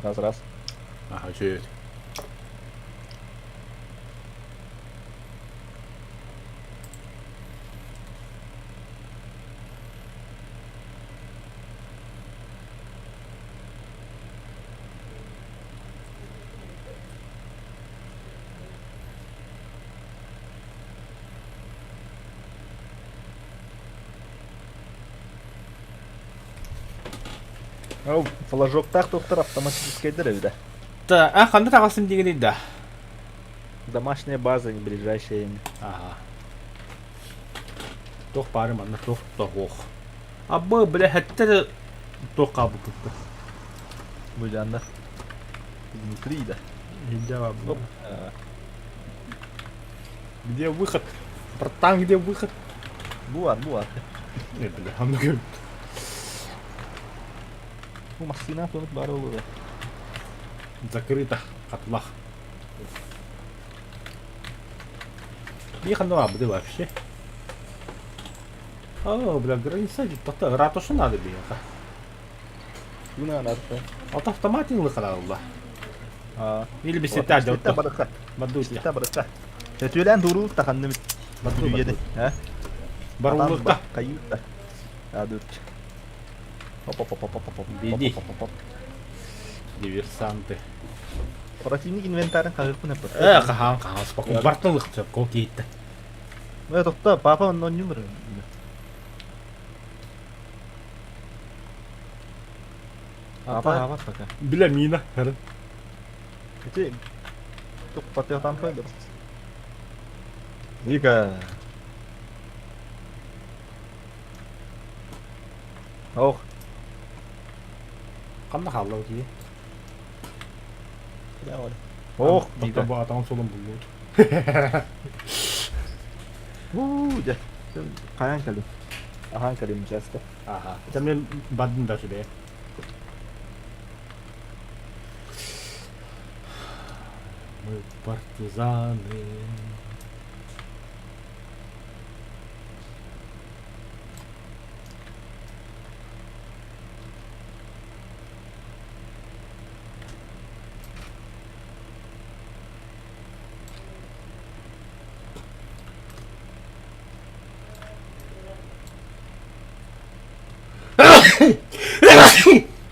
Раз раз. Аха, үчүгэй. Ол флажоктаах туохтар автоматическайдар эбитэ. Да, а ханна таҕыстым дигини да. Домашняя база не ближайшая. Ага. Туох баары манна туох тоһуох. Абы бля хэттэ туох хаалбыппыт. Быдьаннар. Внутри да. Нельзя Оп. Где выход? Братан, где выход? Буар, буар. Не, бля, ханна көрбүт. Бу массыына турук баар буолуо. Закрыто. Котлах. Би ханна баабыты вообще. О, бля, граница тоқта ратуша надо биэхэ. Туна надо. От автоматын лыхаралла. Или бисетта Бисетта барыха. Бисетта барыха. Төтүөлээн тууруу таханны Батту Үйеде. А? Баруллукта. Каюта. Адут. Оп оп оп оп оп оп. Биди. Диверсанты. Противник инвентарын хаһыппын эппит. Э, хаһан хаһан спокойно. Бартын лыхтып, кол кейтті. Э, тохто, папа онно нюмер. Папа, папа пока. Бля, мина. Ити тук патиотан койдур. Вика. Ох. Ханна хаалла тии? Ох, Тоқта бу атаҕын солун буллубут. Уу, дьэ. Хайаан кэлим. Аһаан кэлим часто. Аха. Это мен бардым да сүбэ. Мы партизаны.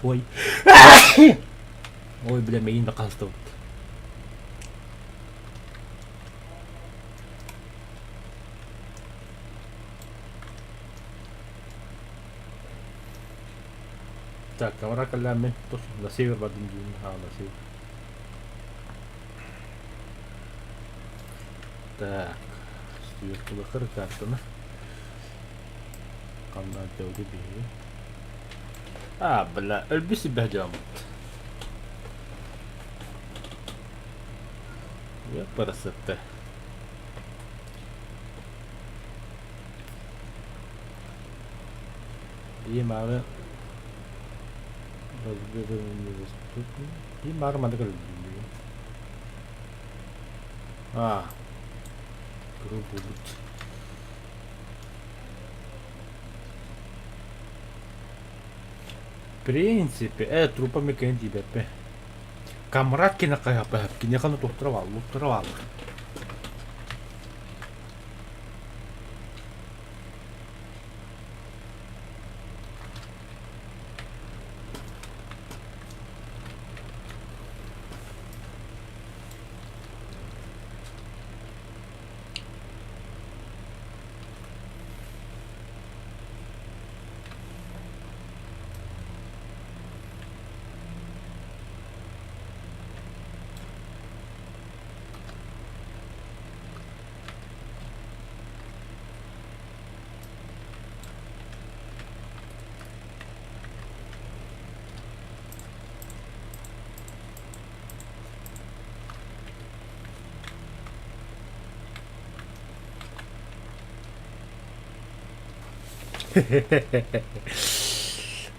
Ой. Ой, бля, мейин да қастыбыт. Так, камера каллями. На север бардым деймін. А, на север. Так. Стюартулахыр картаны. Ханна дәүді биһиги. А, бля, өлбүс бэһдьоммут. Парасытты. Биим аҕы Биим аҕы манна көрүллүү. А, кырыл буолбут. В принципе, трупами кэлэн тиийбэппин. Камрад кине хайаппа киниэхэ туттара луттара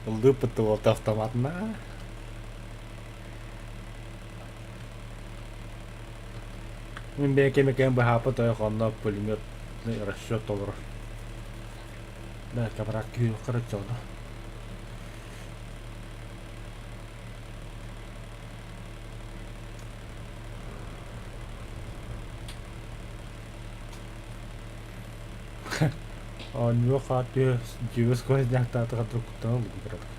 Лыпыты вот автомат на. Мин бэйэкэ быһаапа тойхонно пулемет расчет толорор. Да, кабрак күйү кырычону. Оонньууга хаар түһэ дьиэбэ сквозняктаатаҕа куттана ылбыт кыратык.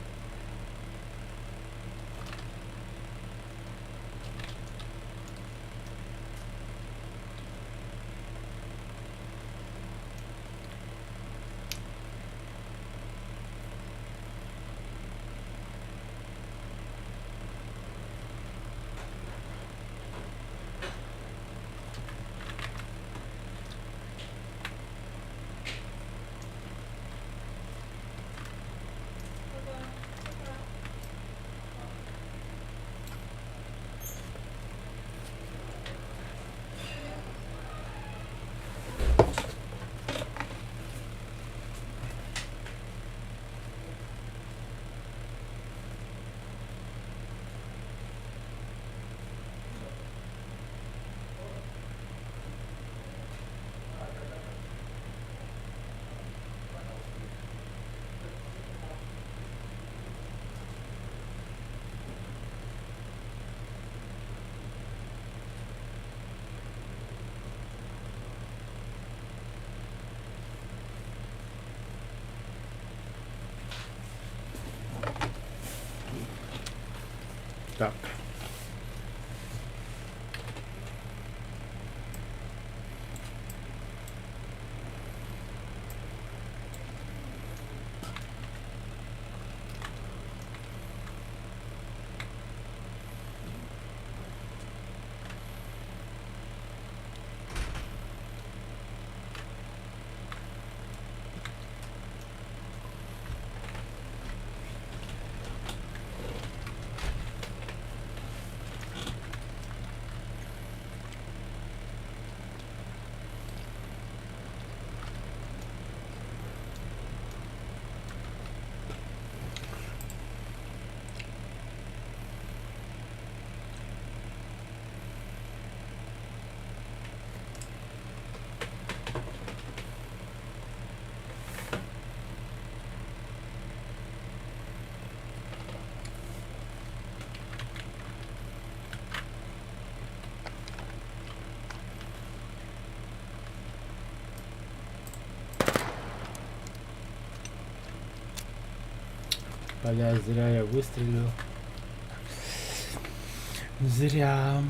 Так. Бля, зря я выстрелил. Зря.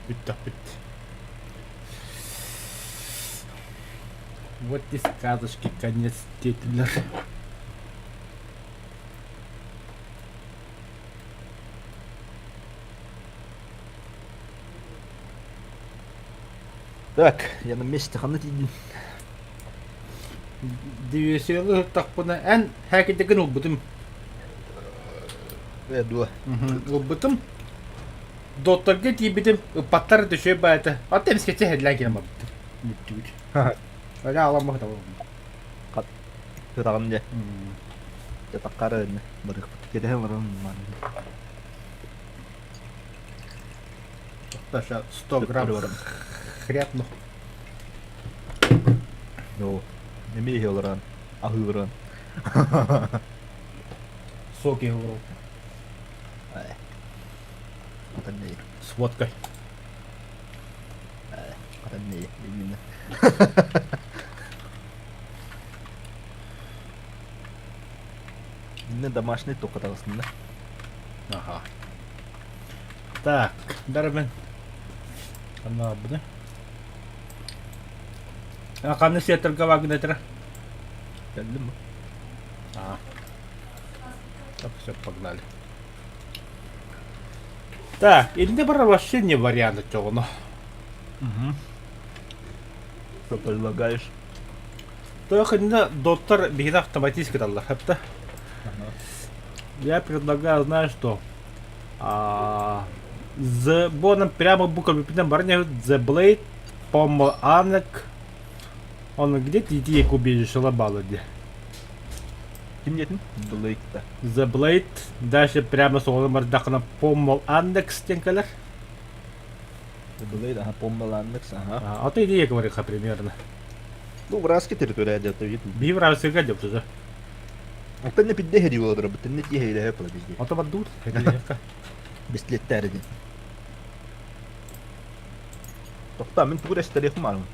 Бүттэхпит. Вот и сказочки конец диэтилэр. Так, я на месте ханна тиийдим? Диверсияны ыһыктахпына эн хээкидэгин ылбытым. Э, дуо. Ылбытым. Доттарга тиийбитим, ыппаттар төшөй баайта. Ата эмискэччи хэдлээн кэлэн барбыттар. Бүттүбүт. Ага аламмах табылым. Тыраҕын дьэ. Дьэ таккара инне барыахпыт. Кэтэһэ баран манна. Таша 100 грамм хряпну. Ну, эмиэ иһэ олорон, аһыы олорон. Сок иһэ олорон. Хатан ней. С водкой. Хатан ней, именно. Инне домашний только таҕыстым да. Ага. Так, дарбын. Ханна барбыны? Ханна сиэтэргэ вагнетера? Кэллим. А. Так, все, погнали. Так, инде бар вообще не вариант очоҕуна. Угу. Что предлагаешь? Только инде доттор биһиги автоматически таллар, хапта. Я предлагаю, знаешь что? А, The Боном прямо буквами барня The Blade, по Анек. Он где-то идти убежище лобало где. Ким диэтин? Blade-та. The Blade, дальше прямо суолун бардахына Поммол Аннекс диэн кэлэр. The Blade, ага, Поммол Аннекс, ага. А то идея говориха примерно. Ну, вражеская территория где-то видно. Биһи вражескайга деп туза. Оттон не пидде хери болдура, бутын не тиhe илэһэ пыла везде. Ото бардуут. Бестилеттээр дин. Тохтаа, мин тугу эстэриэхим маарым.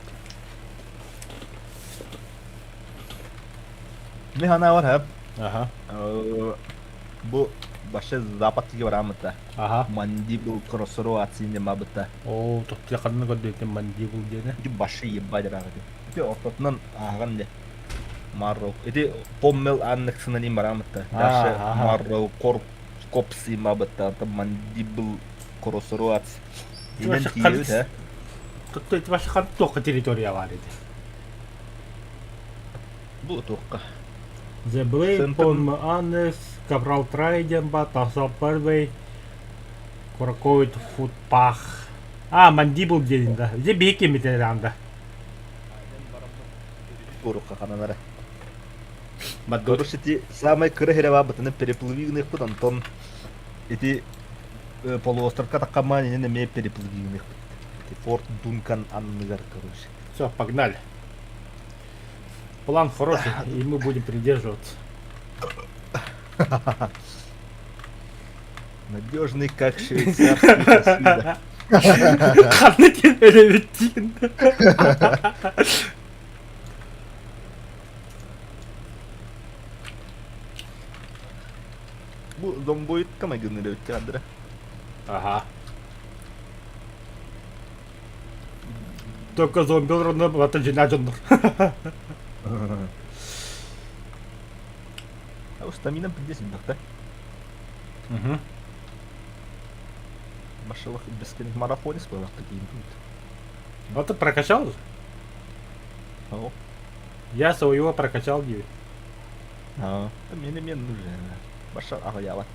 Мин санаабар хөп. Аха. Бу вообще запад тиги бараамыта. Аха. Мандибул кроссроац иннемабыта. Оо, тоттуя ханна көрдөйтен мандибул диэни. Ити башы ебать ыраах ити. Ити ортотунан ааҕан де. Марроу. Ити Поммел анныксынан им бараамыта. Дальше Марроу Корп Копс имабыта. Мандибул кроссроац. Инен тиийбит э. Тут ити башы хан туохха территория бар ити. Бу туохха. The Blade, Пон Аннес, Капрал Трайден ба, Тасал Первый, Кураковит Футпах. А, Мандибул диэн да. Дьэ биһи киммит анда. Урукка хананара. Короче, ити самай кыра хире баабытыны переплыви гыныахпыт, онтон ити полуостровка таххамаан инэн эмиэ переплыви гыныахпыт. Ити Форт Дункан анныгар, короче. Все, погнали. План хороший, и мы будем придерживаться. Надежный, как швейцарский часы. Ханна диэн Бу зомбоидка майгынныыр эбит дьаһаллара. Ага. Только зомби олоронно бата дьиҥнээх дьоннор. А стаминам пиздец элбэх да? Угу. Машалах бесконечный марафонец была такие тут. Вот ты прокачал же? О. Я своего прокачал диви. А, мне не нужен. Баша аҕыйаабат.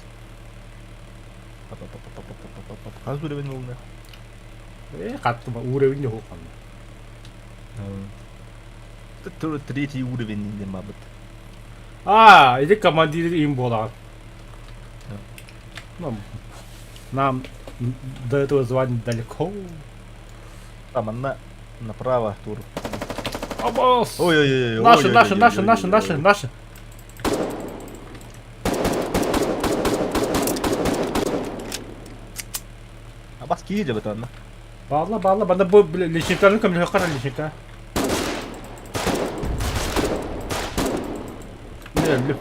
Хас уровень ылына? Э, хаттыма уровень не хухан. Третий уровень не мабыт. А, иди командир им буолаҕын. Ну, нам до этого звания далеко. Там она направо тур. Абас! Ой-ой-ой. Наши, наши, наши, наши, наши, наши. Абас киһи дьэ анна. Баалла, баалла, банда бу личниктарын көмөлөһө личника. Мен өллүм.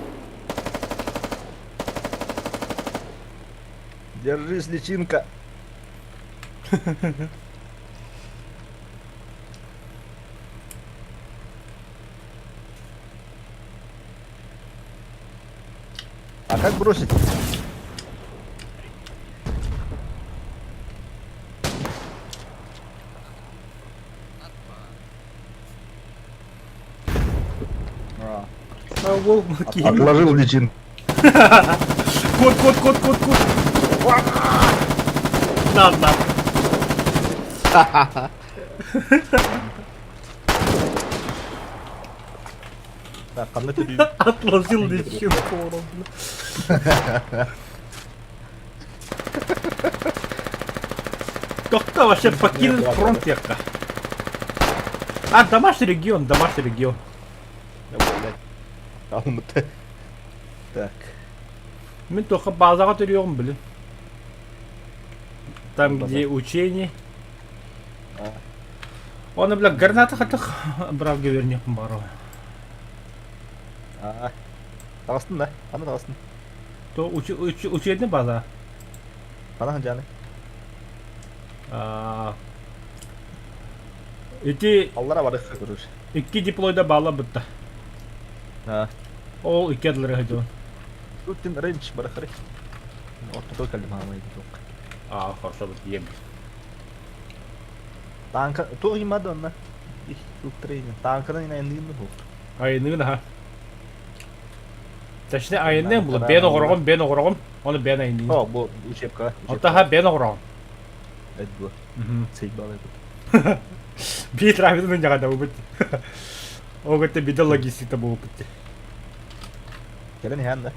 Держись, личинка. А как бросить? Ол киһи... Отложил личин. Кот, кот, кот, кот, кот. На, на. Так, ханна төрүүр? Отложил личинку. Кто вообще покинул фронт яка? А, домашний регион, домашний регион. Алмыты. Так. Мин только базаға төрүөҕүм блин. Там, где учение. Оны, бля, граната хатых бравга вернёхым бар. Таҕыстын да, аны таҕыстын. То учебный база. Хана ханжаны. Ити Аллара барыхха көрөр. Икки диплойда баала бытта. Ол икки адылары хадьон. Тут рейндж барыхары. Ортото кэллим хаамай туох. А, хорошо бит ем. Танка туох имады онна? Их тренинг. Танкадан айныгын бу. Айыныгын аха. Точнее айыныгын бу. Бен оҕороҕум, бен оҕороҕум. Оны бен айыныгын. О, бу учебка. Оттаха бен оҕороҕум. Эт бу. Сейбал эт. Биир травманы ньаҕада бу. Ол гытта биде логистика буолбут. Кэлэн иһэн да.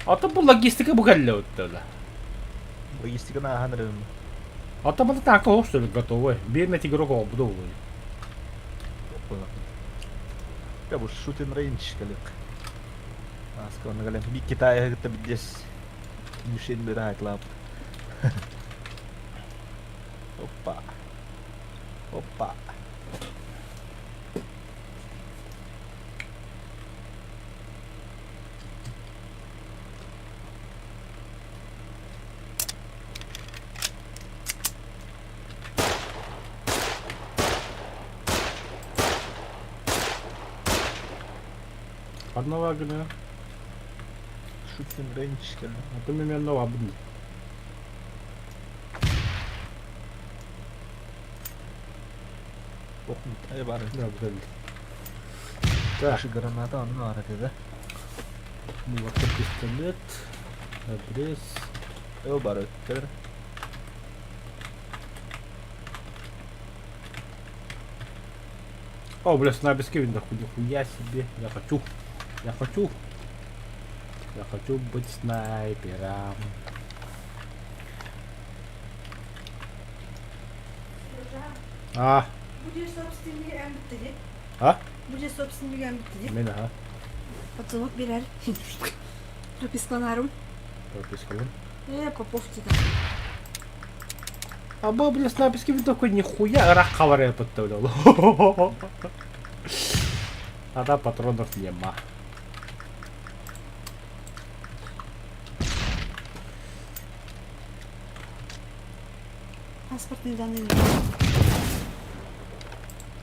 Ата бу логистика бу кэллэ оттола. Логистиканы ааһан эрэрим. Ата бу таанка хош готовый. Биир метигрок оҕобут оҕолуй. Я бу shooting range кэлик. Аска онно кэлэн би Китайга кытта биддес мишень бир айтлап. Опа. Опа. Одного гына. Shooting range кэлэн. Ата мен абын. Ох, бар. Да, бу Так. Граната аны бар да. Молоток пистолет. Обрез. Ол бар өттөр. О, бля, снайперский винтовку, нихуя себе. Я хочу. Я хочу. Я хочу быть снайпером. А. Будет собственный МТД. А? Будет собственный МТД. Мен аха. Поцелук берер. Пропискаларым. Пропискалым. Попов тида. А бу, бля, снайперский винтовка нихуя рак хавар подставлял. А да, патронов нема. Паспортные данные.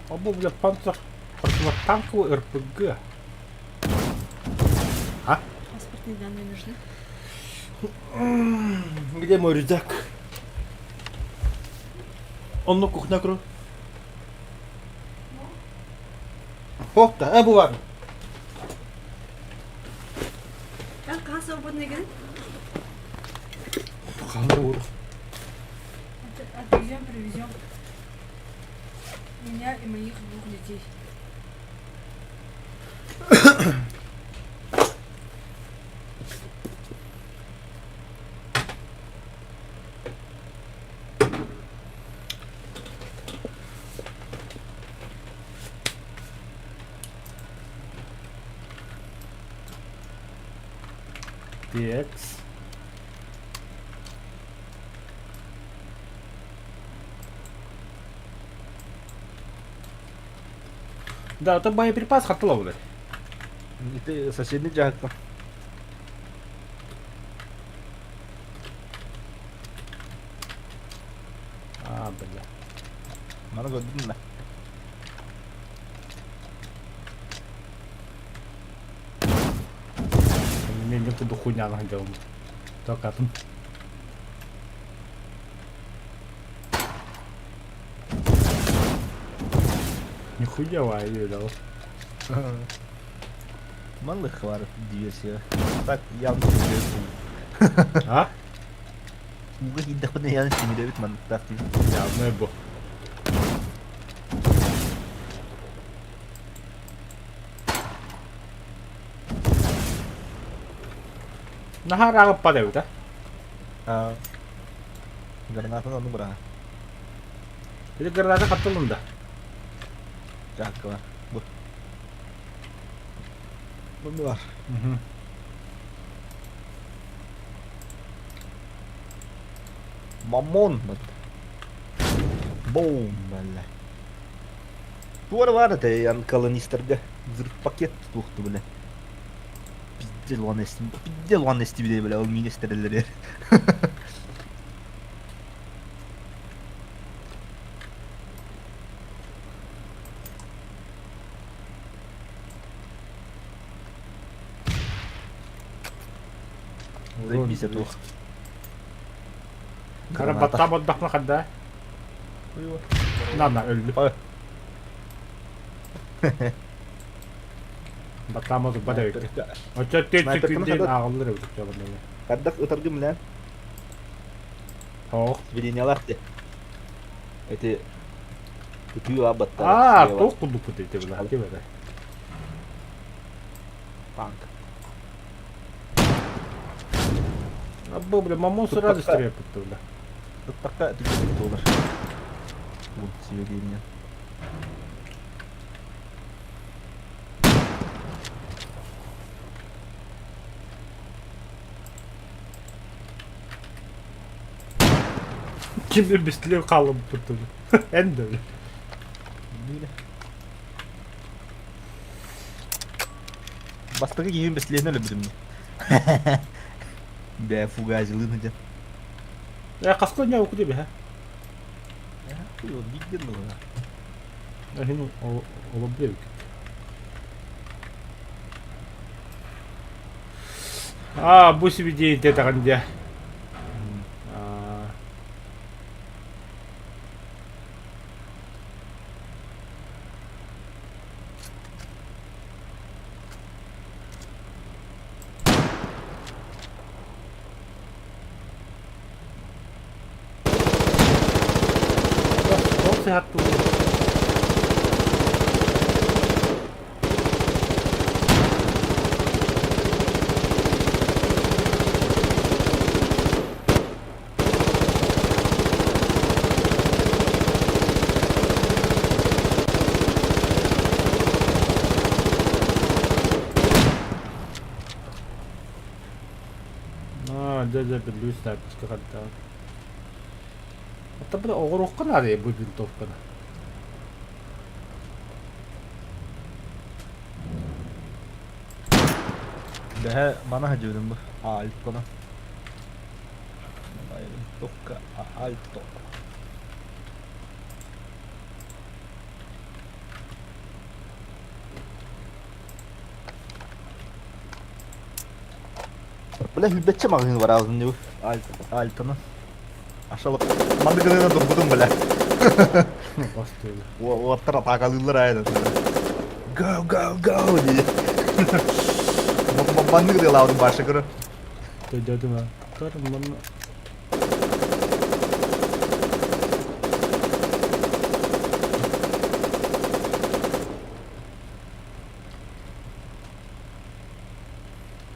А бу, бля, панцер противотанковый РПГ. А? Паспортные данные нужны. Где мой рюкзак? Он на кухня кру. Хоп, да, э, бу Ben kan свободный ген. Ханур. Отвезем, привезем. Меня и моих двух детей. Текс. Да, это боеприпас хаттала, Ити соседний жаакка. А, бля. Мана көрдүм да. Мен куду хуйня делал. Только там. Нихуя вай, дал. Малых бар диверсия. Так, явно А? Ууга киирдэхпинэ яны тимирэбит манныктаах дии. Явно бу. Наһаа ырааҕыппат эбит а? Гранатаны ону быраҕа. Или граната хаттылын да? Жакка бар. Бу. Бу бар. Мамон. Бум, бля. Туора бар это ян колонистерге взрыв пакет туохту бля. Пиздел он эстим. Пиздел он эстибиле бля, ол министрлер. Заебись туох. Хара баттаа боддохно хадда. На на өлдү. Баттаама туппат эбиккин. Оччо түөрт секундин ааҕыллар эбит оччо Хардах ытаргым билэн. Оох. Сведениялаах де. Эти ытыы аабаттар. Аа, туох курдукпут ити била. Ким это? Танк. Абы, бля, мамон сразу стреляет бля. Туттакка түгэн туолар. Бу сведения. Ким бистилер хаалбыппыт Эн да Бастакы киһим бэстилиэһинэ өлөрбүтүм Бээ фугазилыын дьэн. Э, хаска не укути бэһэ? Биир дын Эһин олобду эбит. А, бу сибидей тетаҕын дьэ. Ол сыһаттылыы. Аа, дьэ дьэ биллүү снайперскай хантаан. Оттон бу оҕуруохха наада бу винтовканы. Бэһэ мана садьыбытым бу. Альтона. Винтовка Альто. Бля, хүлбэтчэ маҕаһыын бараабытын дии Альтона. Ашалып маннык гынан турбутум бля. Бастыылар. Уоттар атаакалыыллар аайы Go, go, go дии. Маннык дылаабытым баша көрө. Төдөтүм а. Тор манна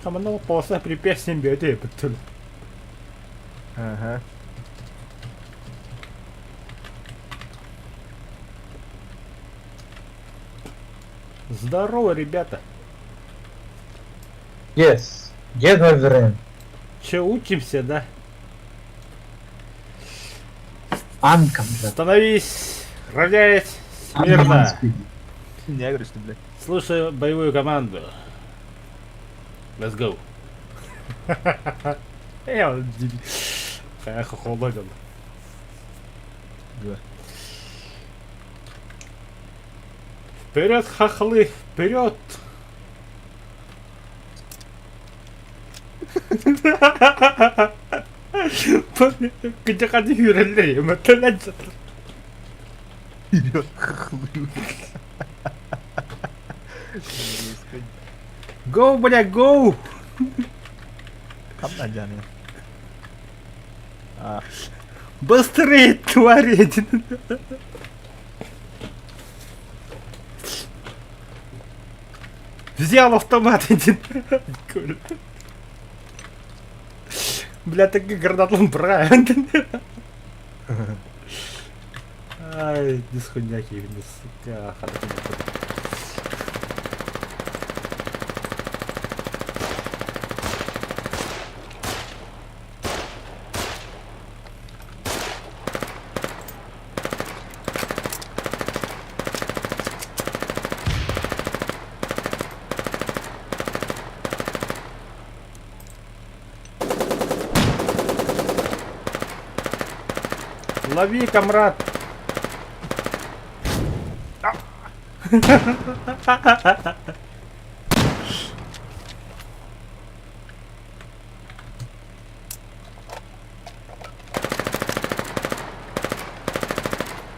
Манна полоса препятствием бөтө бүттүл. Ага. Здорово, ребята. Yes. Yes, my friend. Че, учимся, да? I'm coming. Становись, равняйсь, смирно. Не говоришь ты, блядь. Слушай боевую команду. Let's go. Я хохолдон. Да. Вперед, хохлы, вперед! Кытахаты хүрэллэр мэтэлэн Вперед, хохлы. Go, бля, go! Ханна дьаныа? А, Быстрее, твари! Взял автомат один. Бля, так гранатом брать. Ай, дисходняки, сука, Лови, комрад!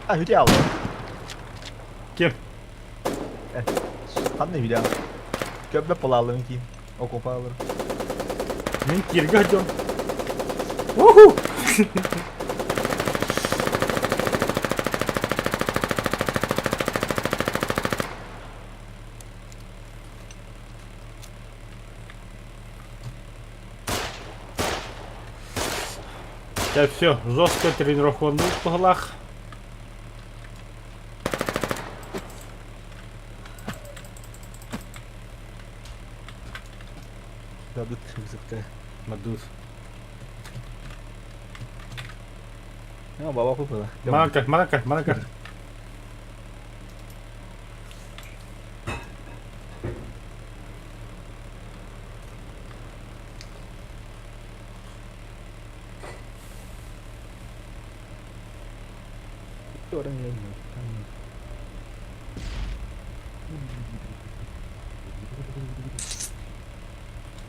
А, үтэ алла. Ким? Ханна үтэ алла. Көббө полалым ким. Окопалар. Мин киргэ дьон. Уху! Так, все, жесткая тренировка в углах. Дадут рюкзакта. Мадут. Ну, баба купила. Мака, мака, мака.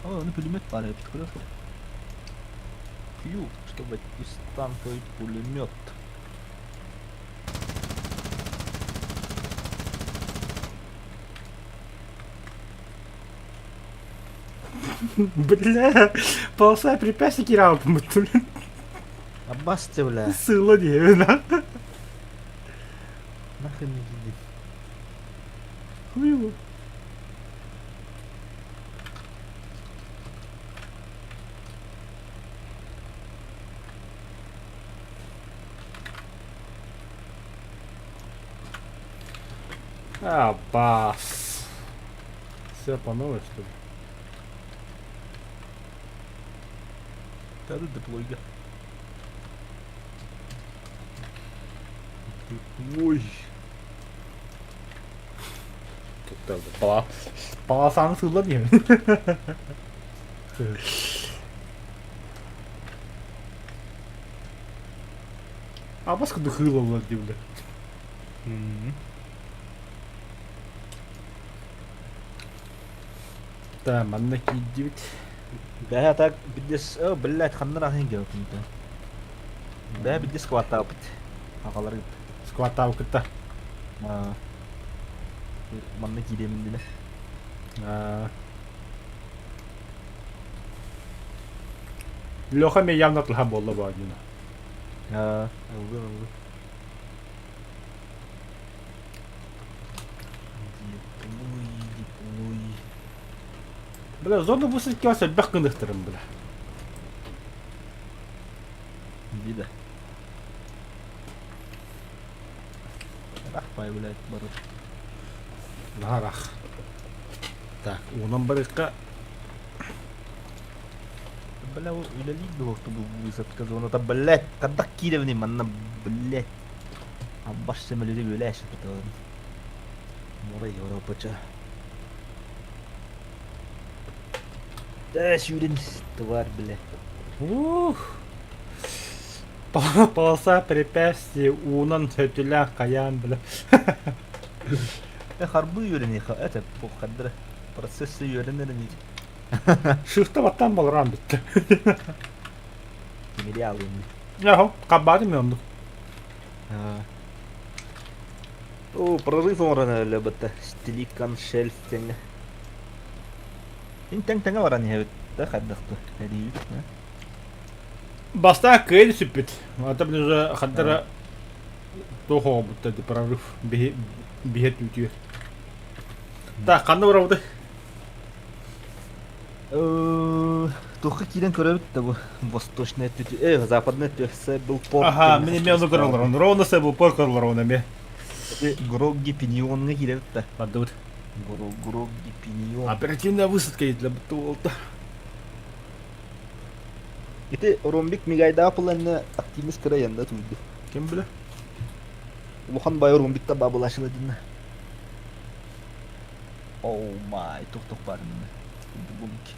О, ну пулемет падает, хорошо. Q, чтобы танковый пулемет. Бля, полоса препятствий кирал, блин. Аббасте, бля. Сыла не, да? Нахрен не иди. Хуйло. А, бас. Все по новой, что ли? Да, деплойга. Деплой. Полосаны сыла не. А бас куда хыла владимир. Да, манна киирдибит. Да, так, бидес, о, блядь, ханнар ахын келіп инте. Да, бидес скваттаабыт. Агалар кытта. Скваттаабы кытта. Манна кииремин диле. Леха мен явно тылха болла баанньуна. Ылгын, ылгын. Диплой, диплой. Бля, зона высадки элбэх гыныхтарым, бля. Дида. Рахпай, блядь, бары. Нарах. Так, уонан барыкка Бля, үлэлиир дуо бу высадка зоната, блядь, когда кииревни манна, блядь. Аббаш сөмөлүтү үлээш бытылын. Мора Европача. Да, сүүрэн тварь, блядь. Ух. Полоса препятствий уунан сөтүлээх хайаан, бля. Э, харбы үөрэнии, это, бу хаддара. Процессы үөрэнэрин Шыхта баттан балран битте. Кимири алыйм. Яхо, каббаты мен оннук. О, прорыв оҥорон өлө бытта. Стиликан шельф тэҥэ. Ин тэҥ-тэҥэ баран иһэбит да хайдахты эриибит. Бастаан кыайан сүппүт. Ата блин уже хардара туох оҕобутта ди прорыв биһи биһэ түүтүөр. Так, ханна барабыты? Туохха киирэн көрөбүт да бу восточная өттү, э, западная өттү был порт. Аха, мин эмиэ ону көрөллөр. Ровно был порт көрөллөр оны эмиэ. Грогги Пиньоҥҥа киирэбит да. Бардыбыт. Грогги Пиньон. Оперативная высадка для буолта. Ити Ромбик Мигайдаах пыланна активность кыра янда түйді. Ким билэ? Улахан бай Ромбикта бабылашыла динна. Oh my, тух-тух баар иннэ. Бумки.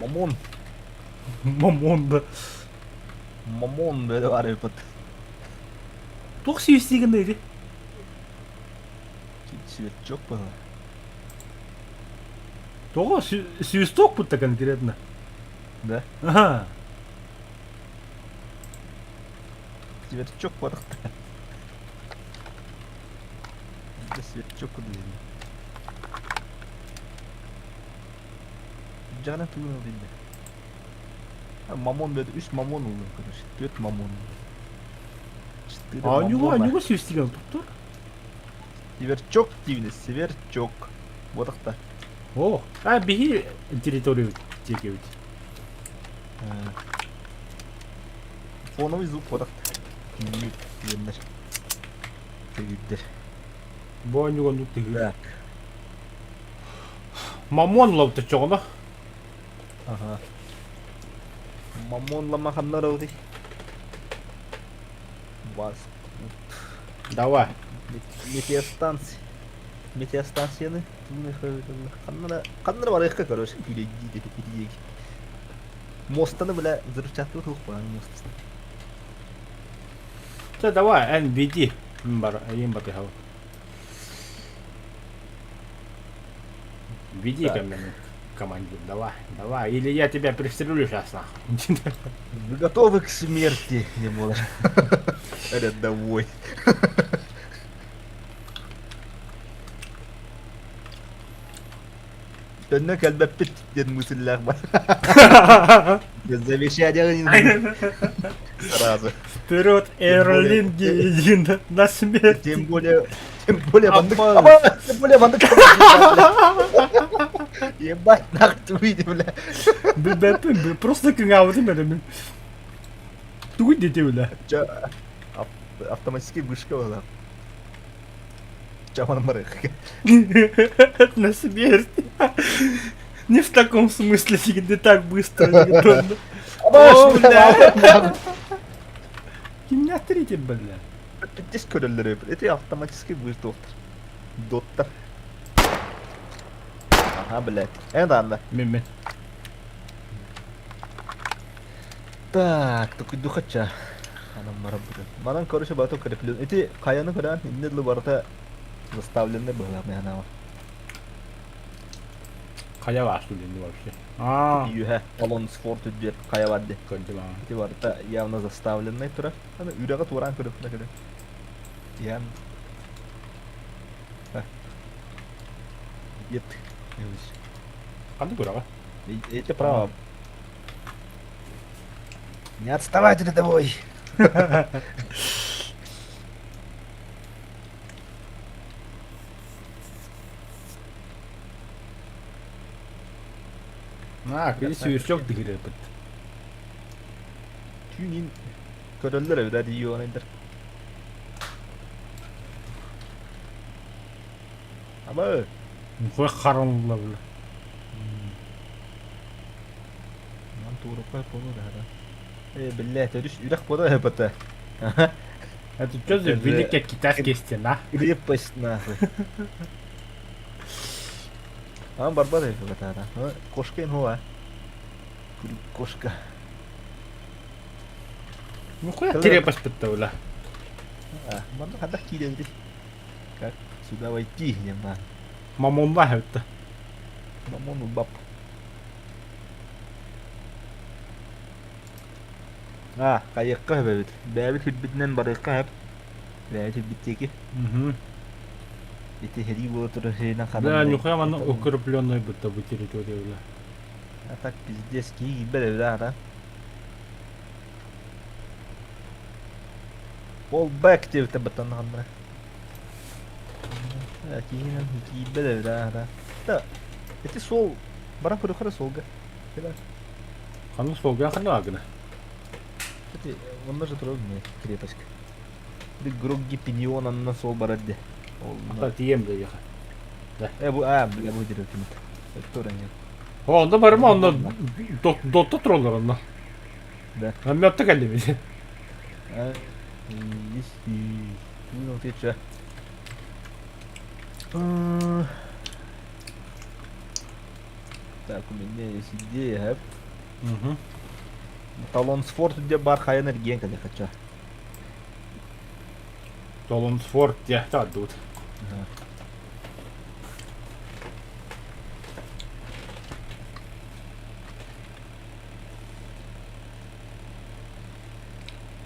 Мамон. Мамон да. Мамон бөдө бар эбит. Туох сүүстиигин ити? Светчок было. Тоҕо свисток будто конкретно. Да? Ага. Светчок бодохто. Да светчок диэн. Жана тугун ылдым Мамон бөдө үс мамон ылдым, короче. Түөрт мамон. Четыре Анюга, мамона. анюга свистиген туттар. Сверчок диибин, сверчок. Бодохто. О, а биһи территорию тиэкэбит. Фоновый звук бодохто. Диэннэр. Тегиддер. Бу анюга оннук тыгыы. Так. Мамон ловта чоҕуна. Ага. Мамон лама ханнар ылды. Вас. Давай. Метеостанция. Метеостанцияны ханнара ханнара барыахха короче күлэйдии итиеги. Мостаны бля взрывчатка туох баар мост. Чэ, давай, эн веди. Бар, им батыхал. Веди ко мне, командир, давай, давай. Или я тебя пристрелю сейчас, нахуй. Вы готовы к смерти, не можешь. Рядовой. Төннө кэлбэппит диэн мыслях бар. Завещание сразу. Вперед, Эрлинги, иди на смерть. Тем более, тем более бандык. Тем более бандык. Ебать, нахуй ты бля. Бля, просто кыңаабытым эрэ мин. Тугуй диэтэ бля. Автоматический вышка была. Чаман барых. На смерть. Не в таком смысле, не так быстро. О, бля. Кимнээх третий, бля? Здесь көрөллөр Это автоматический вышка. Доттар. Ага, блядь. Это анда. Мен Так, такой духача. Анам барабыты. Манан, короче, бато креплен. Эти каяны көрөн, инне дылы барыта заставлены было, мен Хайа баар вообще. А. Үһэ, Алонсфорд үрдүөр хайа бар ди. Көрдүм аа. Ити барыта явно заставленный турар. Аны үрэҕи туораан көрөппүнэ көрө. Ян. Ет. Ханнык үрэҕэ? Эти право. Не отставать рядовой. Аа, кини сүүрчөк дыгырыпыт. Түүнин көрөллөр эбит дии онайдар. Аба. Хуй харонла бля. Ман туурукка болу да. Э, блядь, өрүс үрэх бода эбата. Это что за великая китайская стена? Крепость нахуй. Ан барбар эбата. Кошка ин хуа. Кошка. Ну хуя крепость бля. А, манна хадах киирэн Как сюда войти, нема. Мамонна это. Мамон баб. А, хайыкка хөбөбүт. Бэбит хүлбүтүнэн барыакка хөп. Бэбит хүлбүттеки. Угу. Ити херии буола турар херинэн Да, нихуя манна укрепленная будто бы территория, бля. А так пиздец, киһи киирбэт эбит аата. Fall back диэбиттэр баттаннаҕыннара. Киһинэн киирбэт эбит аата. Да, ити суол баран көрүөххэ да суолга. Ханна суолга ханна гына? Ити онно же турар мне крепость. Грогги пиньон анна суол барар де. Ата тием да яха. Да. Э бу а бля бу директор. Кто ранен? О, онно барыма онно дотто тураллар онно. Да. Мөттө кэллибит. Ну ты че? Так, у меня есть идея. Угу. Талонсфорд где бар хайан эргиэн кэлэ хача. Талонсфорд дьэ таардыбыт.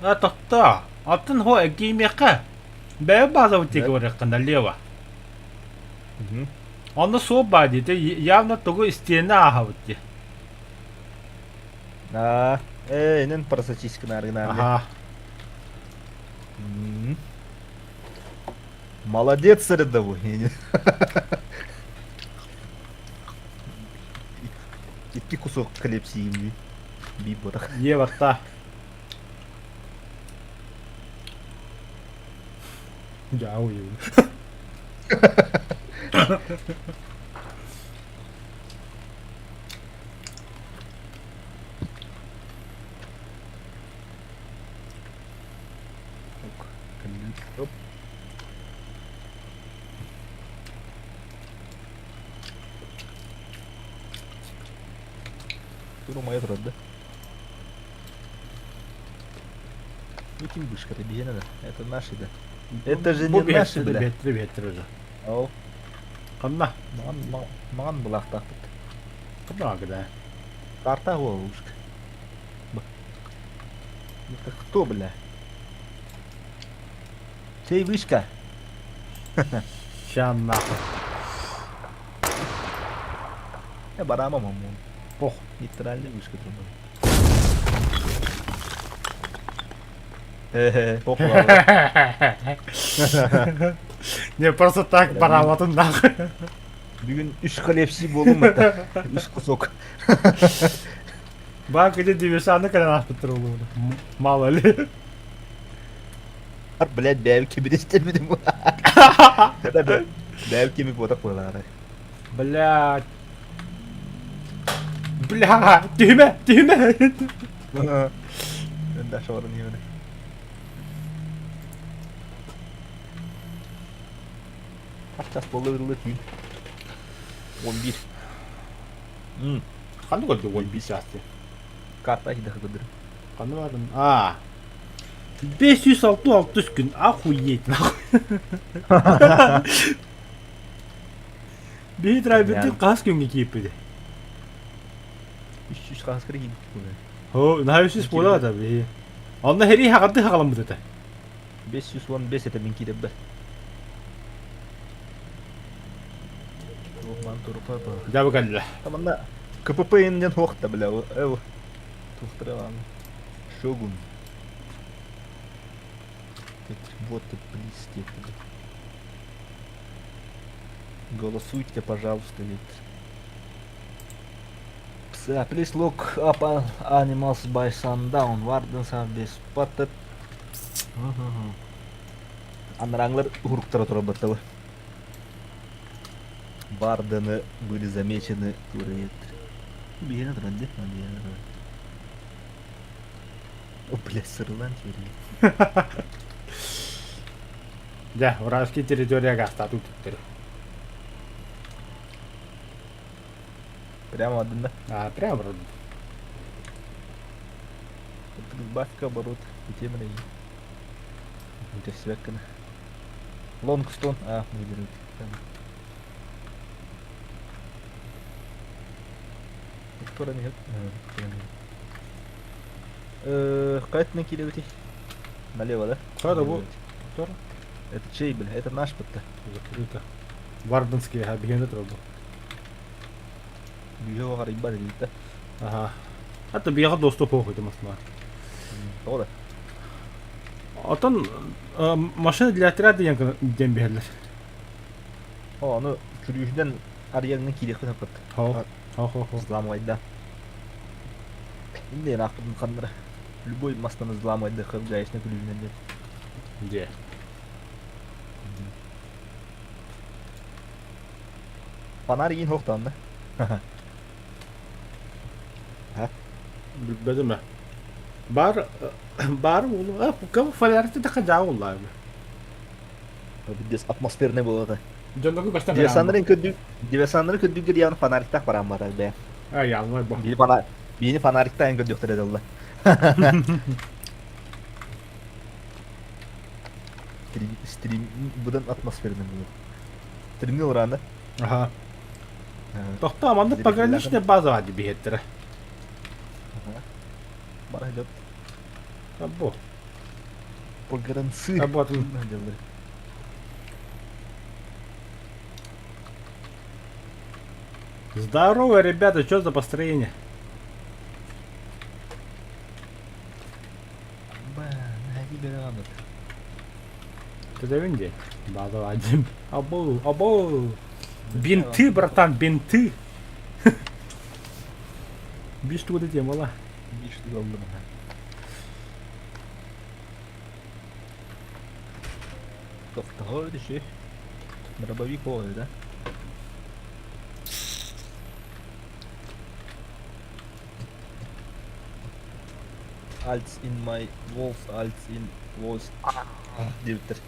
А тохтоо. Атын хо эргийимиэххэ. Бэйэ базабыт диэки барыахха налево. Онно суох баа дии. Явно тугу истиэнэ ааһабыт дии. Аа, э, инен просочись гынаар Аха. Молодец, рядовой. Икки кусок хлеб сиим би ботах. Е барта. Дьаа уйун. Оп. Туру моя турар да? Этим вышка-то биһиэнэ да. Это наши да. Это же не наши, бля. Бетри бетри уже. Ол. Ханна? Маҕан маҕан былаахтаахпыт. Ханна гына? Карта ол вышка. Это кто, бля? Чей вышка? Ща нахуй. Я барама мамон. Пох. Нейтральная вышка трубы. Хе-хе, похуй. Не, просто так бараабатын нахуй. Бүгүн үс хлеб сии буолум это. Үс кусок. Баа кини диверсанты кэлэн ааспыттар буолуо. Мало ли. Блядь, бэйэм кимин истэрбитим. Бэйэм кими буотах буолаары. Блядь. Бля, түһүмэ, түһүмэ. Даша баран иһэбин. Хас час буолла ырылы түүн? 11. Ханнык көрдө 11 чаас Карта иһдэ көрдөрүм. Ханны бардым? А. 506 күн. Охуеть нахуй. Биһи драйвердик хас күҥҥэ киирбит? 300 хас кири киирбит О, наһаа 300 буола да биһи. Онно хери хаҕарды хаҕаламмыт этэ. 515 это мин киирэрбэр. Ман турупа Дьабы кэллэ. Таманна КПП иннен хуохта бля. Эв. Тухтара Шогун. Вот ты плиз Голосуйте, пожалуйста, ведь. Please look up animals by sundown. Wardens have been spotted. Анараңлар уруктара турабаттабы. Вардены были замечены турает. Биһиэнэ туран дии, биһиэнэ туран. О, бля, сырылан теперь. Дьэ, вражеский территорияга астаатыы түттэр. Прямо один, да? А, прямо вроде. Бавка оборот. Темно. Свеккана. Лонгстон. А, выдержит. Тура нет. Кайтны килебити. Налево, да? Када бу? Тура. Это чей, бля? Это наш подта. Закрыто. Варденский, а биһиэнэ турар бу. Бүйө гарайба да. Аха. А то биэҕэ доступ суох этим основа. Тоҕо да? Отон машина для отряда диэн диэн биһэллэр. О, ону күлүүһүнэн арыйаҥҥын киириэххин сөп Хо. Хо хо хо. Взламывайда. Инде аахпытын ханнара. Любой мастан взламывайда гаечный күлүүһүнэн диэн. Дьэ. Фонарь иин хуохтаанна. Билбэтим ээ. Баар баар уолу кым фонарьты да хадьаа уллаа. Биздес атмосферный болот. Дьоннорго көстөн Диверсаннарын көрдүк, диверсаннары көрдүк диэн фонариктаах баран барар бээ. Ай, алмай бо. Биини фонарь, биини фонариктаан көрдүктөр эдэлла. Стрим будан атмосферный болот. Стримни уранда. Аха. Тохтоо, манна пограничная база баар биһиэттэрэ. Бара идет. Або. Погранцы. Або атын. Здорово, ребята, что за построение? Ты База один. Або, або. Бинты, братан, бинты. Биш тугу тема мала. Биш тугу Тохтоһор диши. Дробовик ой, да? Als in my walls, als in walls. Диэбиттэр.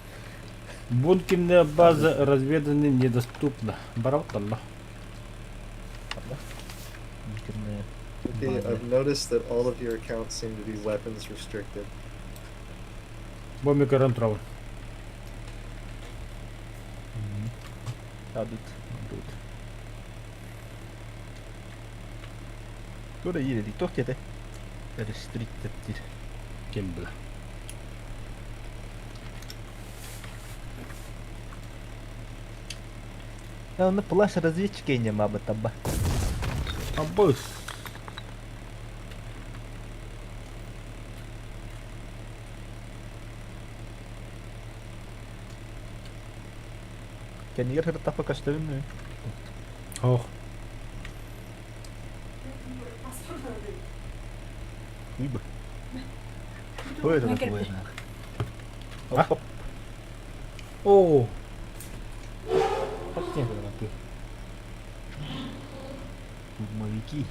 Бункерная база разведана недоступна. Барабатанна. Бункерная Okay, I've noticed that all of your accounts seem to be weapons restricted. Бу микрон трава. Адут. Тура иирэ туох диэтэ? Restricted диир. Ким билэ. Онно плащ разведчика инньэ маабыт табба. Абыс. Кэннигэр сырыттахпа көстөбүн мин. Ох. Уйба. Ой, это такое. А? О. Штурмовики.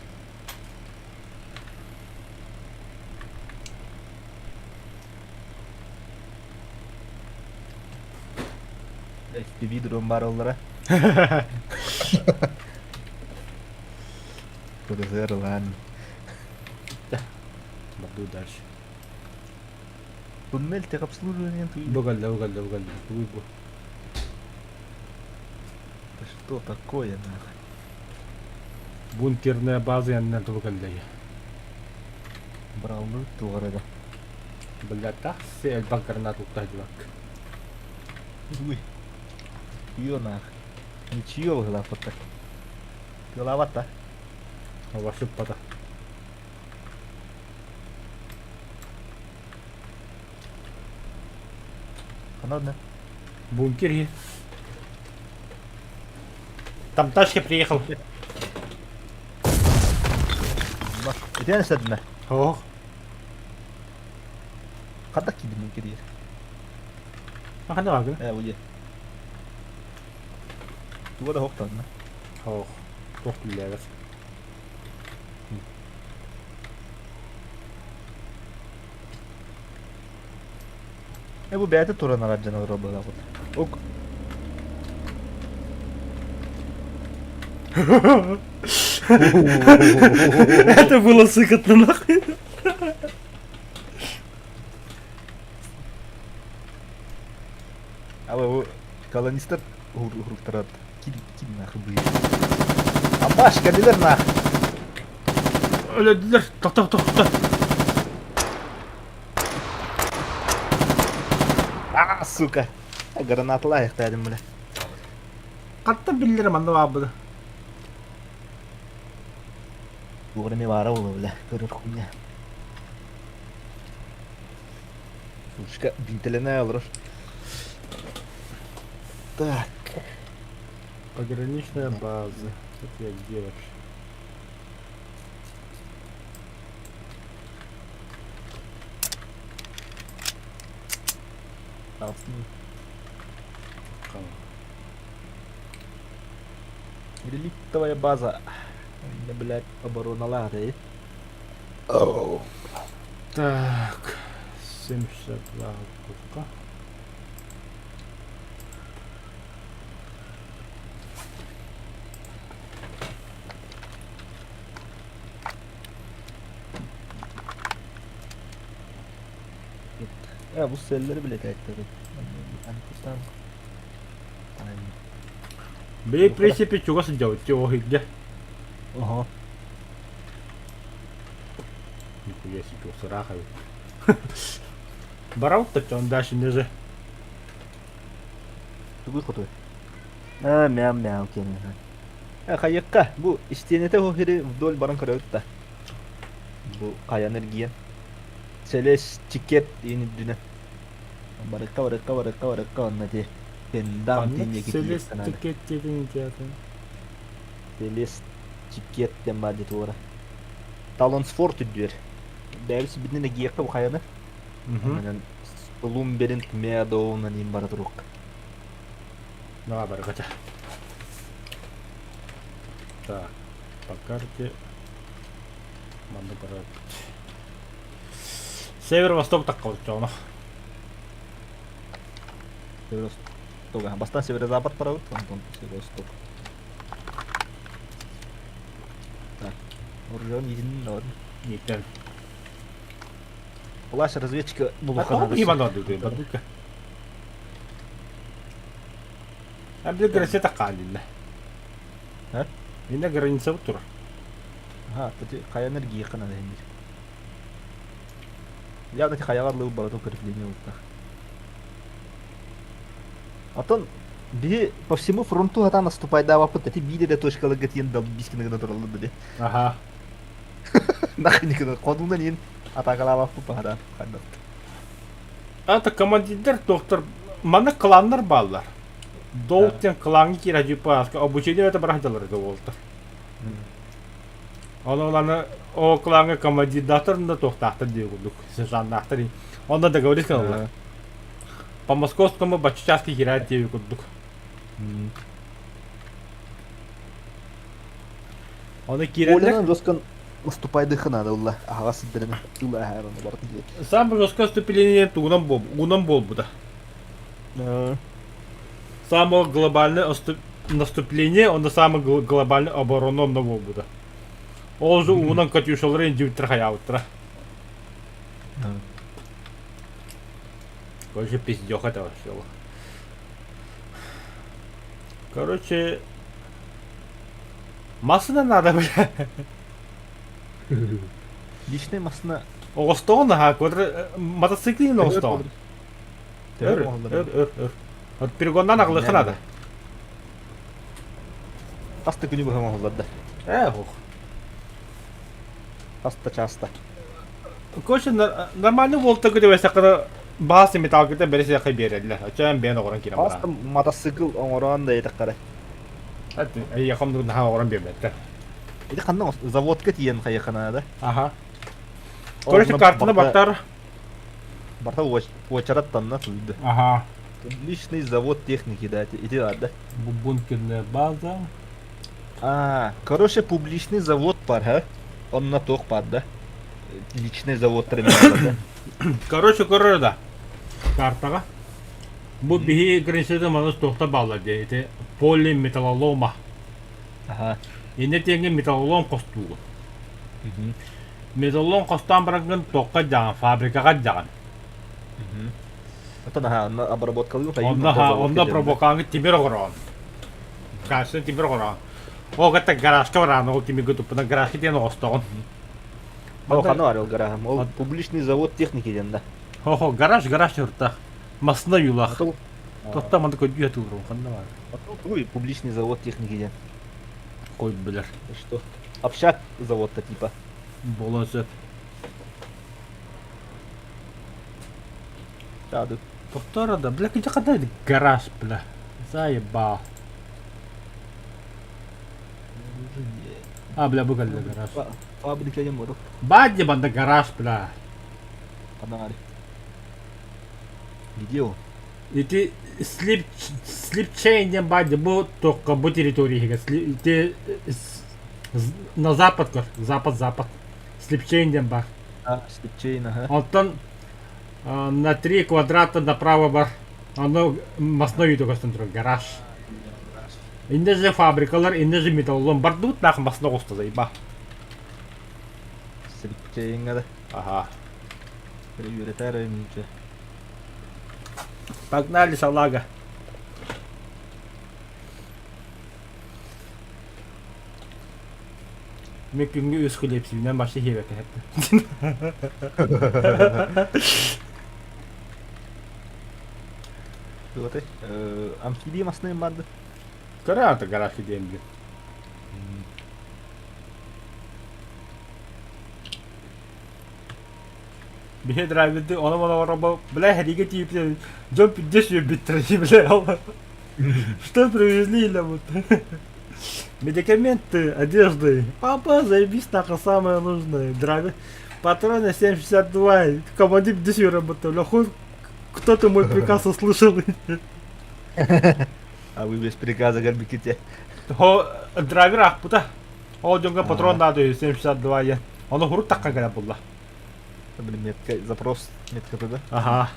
FPV дрон бар оллара. Курзерлан. Баду дальше. Туннель техобслуживания туй. Бугалля, бугалля, бугалля. Туй бу. Это что такое нахуй? Бункерная база яннан тугалля. Браллы тугары да. Бля, тахси элбэх гранат уктаһдьыбак. Уй. Ё нах. Ничье выглапата. Голова-то. Вашыппата. Ладно. Бункер. Там тачка приехал. Итиэн садна. Ох. Хата киди бункер ер. Хана багын. Э, уе. Туга да хоктанна. Ох. Тох түллэбэт. Э, бу бэйэтэ туран арар дьон олорор быһыылаах Ок. Это было сыкотно нахуй. А бу колонистар уруктарат ким ким нахуй быйыл. Амбаш кэллилэр нах. Өлөдүлэр. Тохто, тохто. А, сука. Гранаталаахтаадым бля. Хантан биллэр манна баабыда. Туох эмэ баара буолуо бля, көрөр хуйня. Сушка бинтэлэнэ олорор. Так. Пограничная база. Это я где вообще? Реликтовая база. Да, блядь, обороналаах Так, 72 курка. Ya bu selleri bile tehdit Антитанк. Били, в принципе, чугас сылдьабыт дьэ Ага. Нихуя себе, сыраах эбит. Барабыт да он дальше ниже. Тугуй хотуй. А, мяу-мяу киэнэ. Э, хайыкка, бу истиэнэтэ хири вдоль баран көрөбүт да. Бу хайан эргийэн. Сэлэс тикет диэн үрдүнэн. Барыкка, барыкка, барыкка, барыкка онно ти. Пендам тиин диэки Селес тиийиэххэ наада. тикет диэтин театр. Сэлэс тикет диэн баар дии туора. Талонсфорд үрдүөр. Бэйэбит сирбитинэн эргийиэххэ бу хайаны. Онон Блумберинг Медоунан иин бара туруохха. Давай барыгата. Так, по карте манна барабыт. Северо-восток такка Северо-восток. Бастаан северо-запад барабыт, онтон северо-восток. Так, оружион иитиннин даҕаны. Ниттен. Плащ разведчика А булуохха тоҕо наада. биһи манна бардыка? А били граница хааллинна. А? Инна граница турар. Аха, ити хайа энергиэххэ наада иһин Явно ити хайаҕар лыбы барыта укрепление ылта. Оттон биһи по всему фронту хатаан наступайдаабаппыт ити биир эрэ точкаларга тиийэн долбискины гына тураллар да дии. Аха. Нахрен гына ходунан иин атаакалаабаппыт баһараан ханна. Это командирдар доктор манна кланнар бааллар. Долг диэн клаҥҥа киирэ типа обучение это баран дьаллар это уолтар. Ону аны ол клаҥҥа командирдаахтар да туохтаахтар диye курдук сержаннаахтар онно договорись гыналлар. По московскому бачча чааска киирээт диэби курдук. Ону киирэллэр. Оленан жестко наступайдыха надо улла аһаҕас сирдэринэ ыла аһааран барытын диэки. Самое жесткое вступление тугунан буол уунан буолбута. Самое глобальное наступление, онно самое глобальное оборона онно буолбута. Ол же уунан Катюшалары индивиттэр хайаабыттара. Короче, пиздёх это вообще. Короче, массына надо, бля. Личный массына Оҕостоҕун аһаа, квадро... мотоциклин оҕостоҕун. Өр, өр, өр, өр. От перегоннан аҕылыахха наада. Хас да күнү быһа оҥоһуллар да. Ээ, ох. Хас да чааста. Короче, нормальный волта көтөбөсөккө баас металлгыта бэрисиэхэ биэрэллэр. Оччоон бэйэн оҕорон киирэн Хас да бараҕын. мотоцикл оҥороон да этэ Эйиэхэ наһаа оҕорон биэрбэттэр. Ити ханна заводка тиийэн хайыахха наада. Аха. Короче, картаны баттар. Барта уочараттанна сылды. Ага. Личный завод техники, да, ити да. Бункерная база. А, короче, публичный завод бар, ха? Онно туох бар да? Личный завод да. Короче, көрөр да. Картаҕа. Бу биһи границата манас туохта бааллар диye. Ити поле металлолома. Аха. Инне тиэҥҥэ металлолом хостуугун. Металлолом хостоон бараҥҥын туохха дьаҕан, фабрикаҕа дьаҕан. Оттон аха, онно обработкалыы хайыы Онно ха, онно пробокааҥҥы тимир оҕороон. Качественный тимир оҕороон. Ол кытта гаражка бараан, ол тимиргэ туппунан гаражка диэн оҕостоҕун. Ол ханна бар ол гаражым? Ол публичный завод техники диэн да. Хо-хо, гараж, гараж чуртах. Масына юлах. Тохта манды көдүү хатылырым ханна бар. Тугуй публичный завод техники диэн. Кой билэр. Что? Общак заводта типа. Буолуон сөп. Чаады. Повтора да, бля, где когда гараж, бля. Заебал. А, бля, бу кэллэ гараж. Фабрика диэн буолуох. Баадьа банда гараж, бля. Ханна Где он? Ити слип слипчейн диэн баадьа бу туохха бу территория иһигэр ити на запад көр запад запад слипчейн диэн баар. А, слипчейн, ага. Онтон на три квадрата направо бар. Ону масной үйдө көстөн турар гараж. Инде же фабрикалар, инде же металлолом бардыбыт нах масна оҕуста заеба. Слипчейнга да. Ага. Үөрэтээр эминче. Погнали, салага. Мен күҥҥэ үс хлебсибинэн башта хиэбэккэ хэттэ. Туотай, амфибия масныйм барды. Көрө ата гараж диэн билин. Биһи драйверды оно-моно оробо, бля, хэригэ тиийбитэ дьон пиздец үөрбүттэрэ бля. Что привезли или вот? Медикаменты, одежды. Папа, заебись нахуй, самое нужное. Драйвер. Патроны 7,62. Командир пиздец работал. Бля, хуй, кто-то мой приказ услышал. А вы без приказа горбиките. Хо, драйвер аахпыта. Ол дьоҥҥо патрон наада 7,62 диэн. Ону хурут таххан кэлэн булла. Блин, метка, запрос метката да? Аха.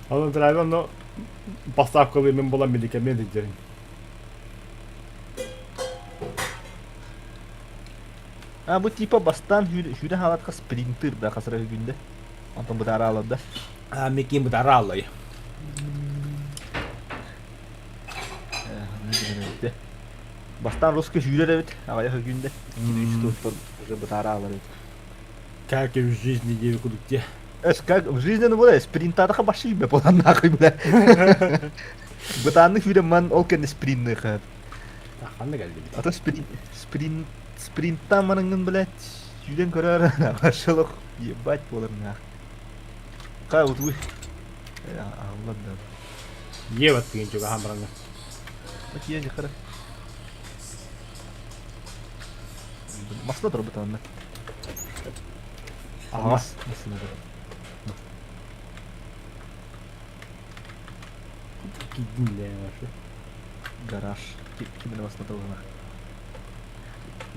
Ону драйвер ону поставкалыы мин буолан медикамент илдьэрин. А бу типа бастаан сүүрэн хаалатка спринтер да хасыра күндэ. Онтон бытаара аалар да. А микин бытаара ааллай. Бастаан русский сүүрэр эбит, аҕыйах күндэ. Иккини үс туттар уже бытаара аалар эбит. Как и в жизни диэби курдук дии. Эс как в жизни ну бля, спринтадаха баши бе болан нахуй бля. Бытааннык сүүрэн ман ол кэннэ спринныха. Ханна кэллибит? А то спринт спринт спринттаан бараҥҥын блядь сүүрэн көрөөр шелох ебать буолар нах. Хай утуй. Аһыллар да. Ева тыгын чугаһаан бараҥҥа. Окей, хара. Масла турбут анна. Аҕас масла турар. Кийдин вообще. Гараж. Кимин масла турбуна.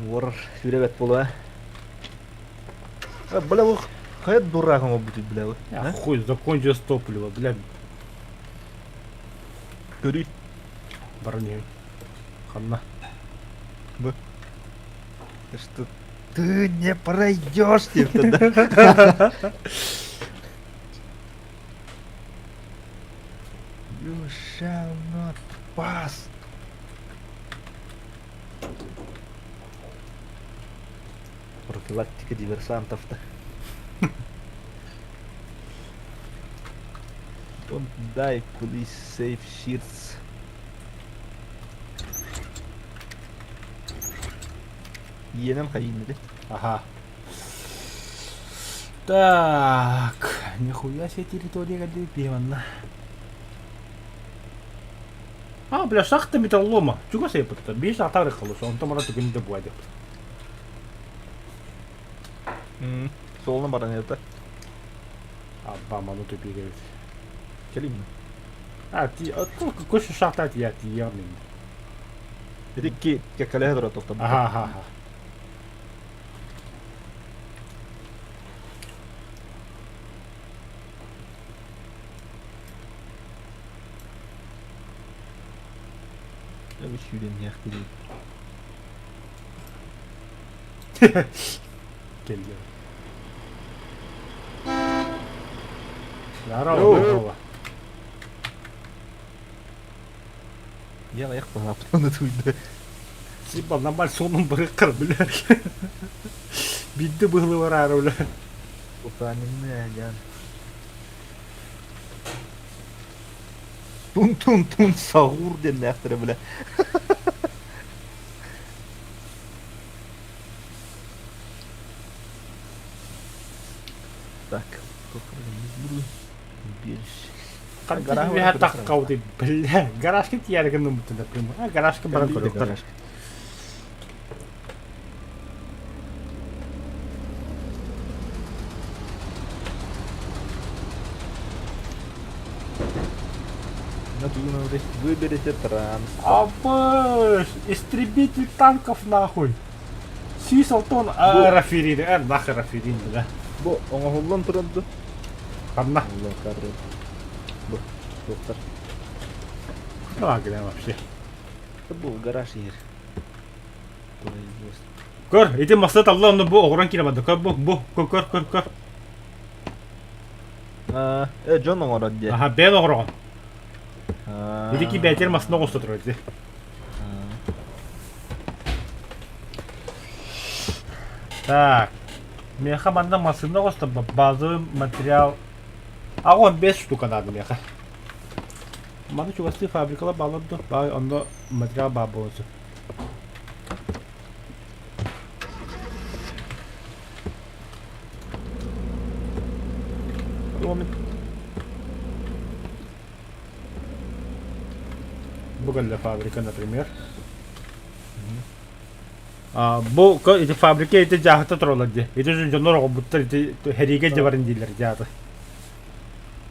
Уор сүрэ бэт буолуо. Бля, бу хайа дурак оҥорбутуй бля бу. Я хуй, закончилось топливо, бля. Көрүй. Баран иһин. Ханна. Бу. Что ты не пройдешь деп да. You shall not pass. Профилактика диверсантов-то. Don't die, please save shirts. Иэнэн хайыын эти. Ага. Так, нихуя себе территория кэллибит манна. А, бля, шахта металлолома. Чугас эппытта. Биир саатар халыс, онтон баран түгүн да буай деп. Суолунан баран это. Абба, ману тупик эбит. Кэлим. А, ти, көшө шахта тия тиер мин. Ити кэккэлэһэ турар тохтобут. Аха, аха, аха. Я сүүрэн Кэллэ. Здорово, здорово. Я аҕыйах баһааппын туйда. Типа нормально сонун барыккар, бля. Биирдэ быһылы бараары, бля. Утанинная, Ян. Тун-тун-тун сахур диэн нээхтэрэ, бля. Гараж Гараж таккауты, бля, гаражка тияры гынныммытын да прямо. А гаражка баран көрүөхтэр. Выберите транспорт. Апыш, истребитель танков нахуй. Сүүс алтан рафирин, эр нахер рафирин, бля. Бу оҥоһуллан туран ду. Ханна? Бу, доктор. А, глянь вообще. Бу гараж иһэр. Производство. Көр, ити масса талла онно бу оҕуран киирэ барда. Көр бу, бу, көр, көр, көр, көр. А, э, дьон оҥорор диэ. Аха, бэйэн оҕороҕун. Ити ки бээтэр масына оҕуста турар ити. Так. Миэхэ манна массыына оҕуста базовый материал 85 штука надо миэхэ. Манна чугастыы фабрикалар баалар дуо? Баай онно материал баар буолуон сөп. Бу кэллэ фабрика, например. А, бу ити фабрика ити дьааһыта тураллар дии. Ити дьоннор оҕобуттар ити хэриигэ дьабарын дииллэр дьааты.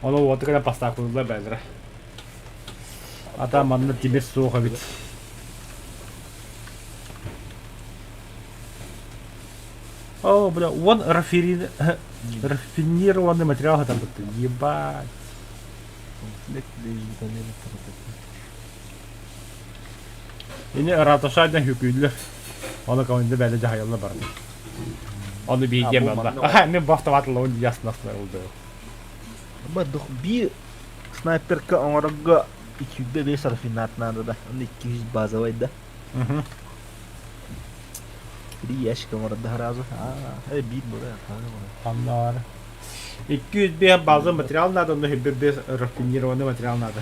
Ону уоту кэлэн поставкалыыллар бээлэрэ. Ата манна тимир суох эбит. О, бля, он рафинированный материал хатарбытты. Ебать. Ини раташайдан хүкүүллэр. Оны команда бәле жахайылла барды. Оны биидиэм алла. Аха, мен бу автомат лоун ясно улды. Би снайперка оҥорорго 205 рафинат надо да. Онно 200 базовай да. Три ящика оҥорордо сразу. Аа, биир була. Аннар. 205 базовый материал надо, но без рафинированный материал надо.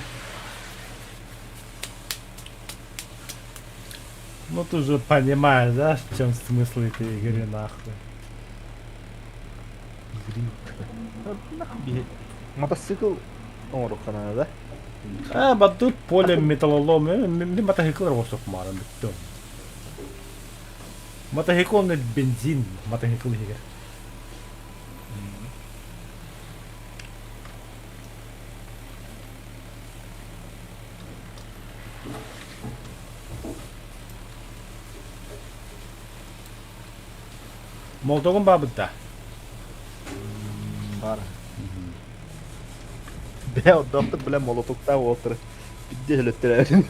Ну ты же понимаешь, да, в чем смысл этой игры нахуй? Мотоцикл оҥоруохха наада да? А, баттыт поле металлолом, мен мотоцикл оҕусук мааран бүттүм. Мотоцикл онно бензин мотоцикл иһигэр. Молотогун баабыт да? Баар. Бээ отдохтук бля молотоктаах уолтары бидде өлөттөрөөрүн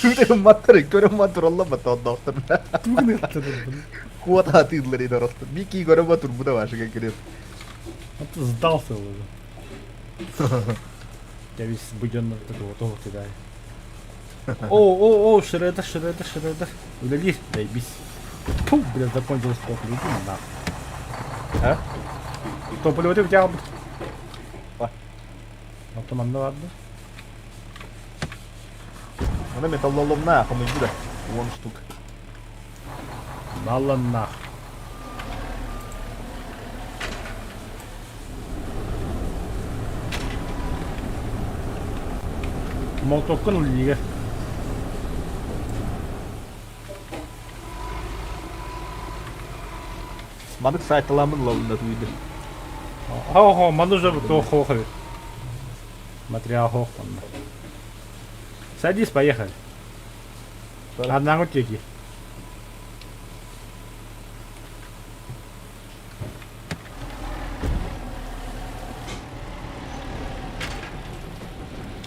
Көрүм көрүм туралла бата отдохтор Куот атыыллар ин орохтор. Бики көрөм турбута башыга киреп. А ты сдался уже. Я весь буденный такой вот ох кидаю. О, о, о, шредер, шредер, шредер. Удали, заебись. Фу, бля, закончилось топливо. Иди нахуй. А? Топливо ты взял. Ба. А то манна ладно. Она металлоломная, хомуйбуда. Вон штук. Мало нах. Молотоккун үллигэ. Манык сайталамын лавында туйды. Хо-хо, маны уже то хо Материал хох манна. Садись, поехали. Одного теки.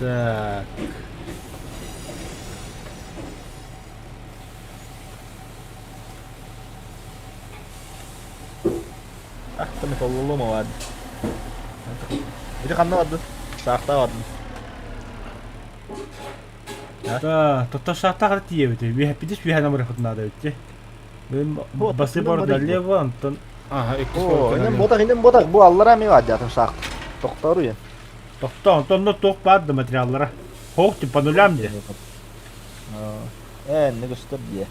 Так. Ах, там металлолома ладно. Ити ханна бардын? Саахтаа бардын. Да, то шахтаҕа тиийэбит. Биһэппитис үөһэ намырыхпыт наада эбит. Басы бар налево, Антон. Ага, иккис О, инем ботах, инем ботах. Бу аллара ми баадьатын шахт. Тохтору я. Тохто, Антонно туох баар да материаллара. Хоох типа нулям де. Э, не көстөр дие.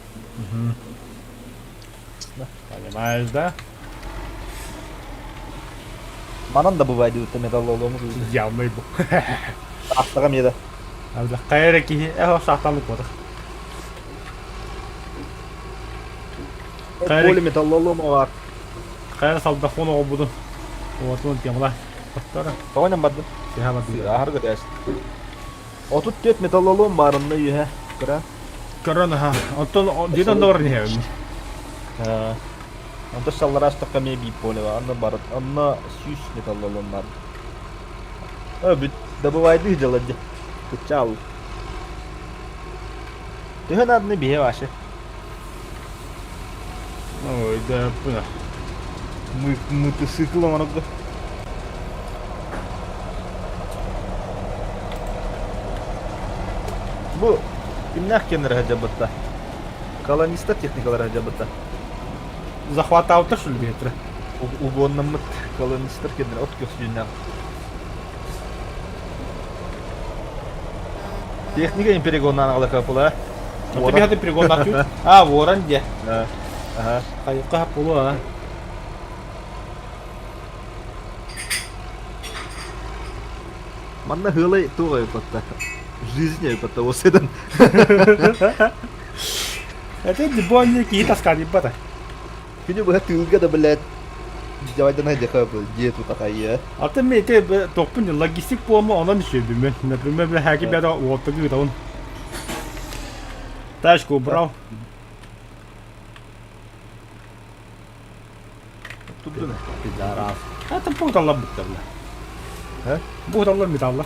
Понимаешь, да? Манан да бывает диэбиттэ металлолому Явный бу. Астаҕа эмиэ да. Хайа эрэ киһи эхо саахтаан укпатах. Поле металлолома бар. Хайа салдахон оҕобутун. Уотун темала. Оттора. Тоҕо бардым? Сиһа бардым. Аһар көтөөс. 34 металлолом баарынна үһэ. Кыра. Көрөн аха. Оттон дьиэтэн онно баран иһэбин. Онто саллараастахха эмиэ биир поле бар. Онно бар. Онно 100 металлолом бар. Ö, бүт добывайды дьала дьэ. Кыччаал. Төһө нааданы биһэ вообще? Ой, да, бына. Мы мотоцикл оҥорорго. Бу кимнээх киэннэрэ сылдьабытта? Колонистар техникалара сылдьабытта. Захватаабыттар что ли биһиэтэрэ? Угоннаммыт колонистар киэннэрэ от көстүүннээх. Техника империгоннаан аҕалакапыла. Ты биһиэтэ перегоннаах А, ворон дьэ. Ага. Хайыкка хаппулу а. Манна хылай туох айыппатта. Жизнь айыппатта осыдан. Это дебонни киһи таскаадыйбата. Күнү быһа тыылга да блядь давайдан айдыха дьиэ тутахайя. Атын мен ити тохпун логистик буолма онон үсүөбүмүн. Например, бля хаки бяда уоттагы ыытабын. Тачку убрал. Туттун. Пидорас. Это бууталлар бутта бля. Э? Бууталлар металлар.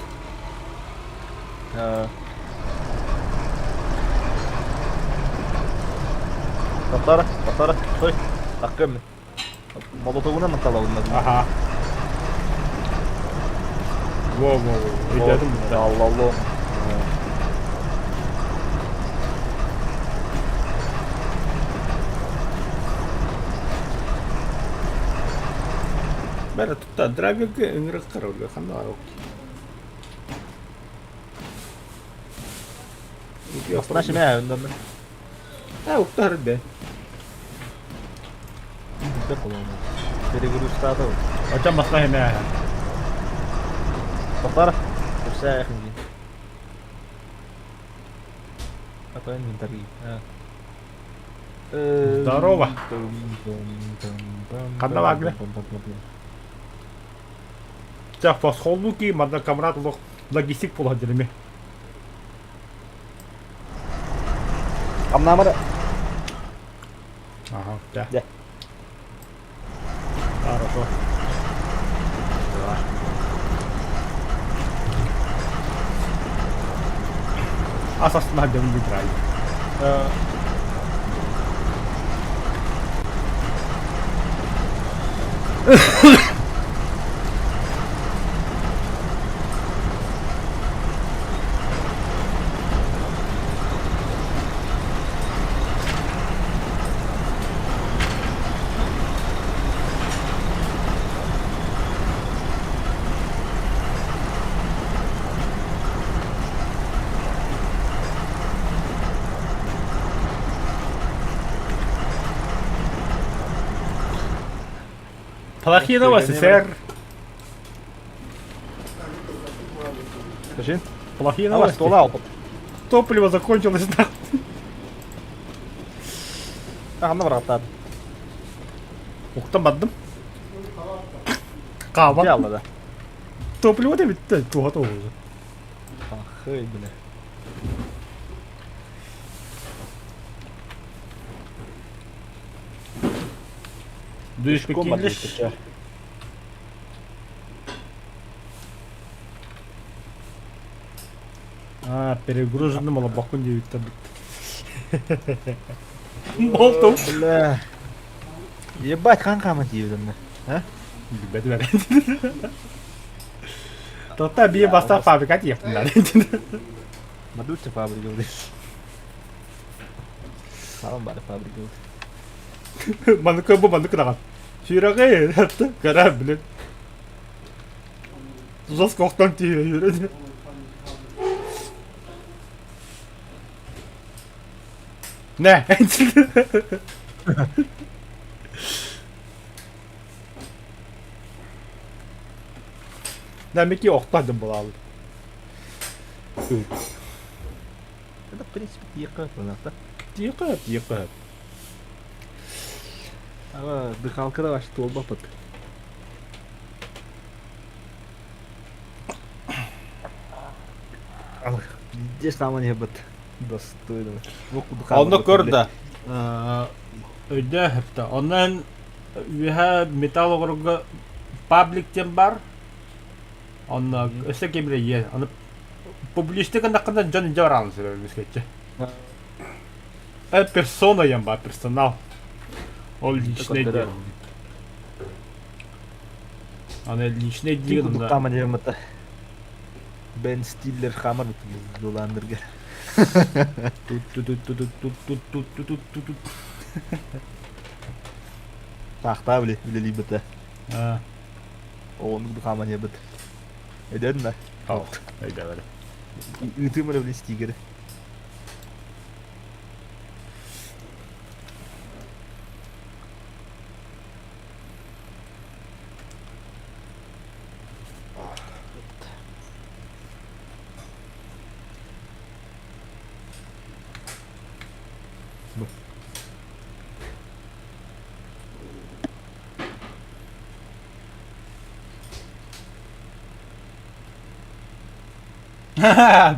Татара, татара, стой. Таккым. Молотовунан наталабынна. Аха. Во-во-во. Өйдөөтүм бутта. Аллалло. Бәрі тутта драйверге ыҥырык караулга ханна бар Астына шимэ өндөм. А, уктар бе. Перегрузтаата. Очон басқа хэмэ. Татара. Курса яхын. А то инвентарь. Здорово. Ханна бааргына? Ча фосхоллуу ки манна камрад лох логистик буолан дьэрэми. Амнамара. Ага, да. Да. Хорошо. Асасына дем выбирай. Плохие новости, сэр. Скажи. Плохие Давай, новости. стола опыт. Топливо закончилось нахуй. Ханна бараттар. Уктан бардым. Хааман. Дьэ да. Топливо да бүттэ. Туха тоҕуһу. Ахый, бля. Do you speak Пешком English? барбыт. А, перегруженным алабакун диэбиттэр бүттэ. Болтум. Бля. Ебать, хан хааман тиийбитиннэ. Билбэт бэрэ. Тота бии бастаах фабрика тиэхтиннэр. Мадучча фабрика буде. Хаан бары фабрика буде. Маннык бу маннык даҕан. Сүрэҕи кара блин. Жестко охтон тиийэ юрэ. Нэ. Намики охтоодум булаалын. Это, в принципе, тиэхэ да? Тиэхэ, тиэхэ. Ага, дыхалка да вообще туолбаппыт. Пиздец, там не быт. Достойно. Онно көр да. Өйдөө хөптө. Онон үөһэ металл оҕорго паблик диэн бар. Онно өссө ким эрэ Аны публичный гыннаххына дьон дьэ бараан сөрөр мискеччи. Персона диэн бар, персонал. Ол личный диэн. Аны личный диэн Курдук хааман иһэммэтэ. Бен Стиллер хаамар дулаандырга. Таахтаа били үлэлиибитэ. Оҕонук хааман иһэбит. Өйдөөн да? Өйдөбөр. Ыытыым эрэ били стигери.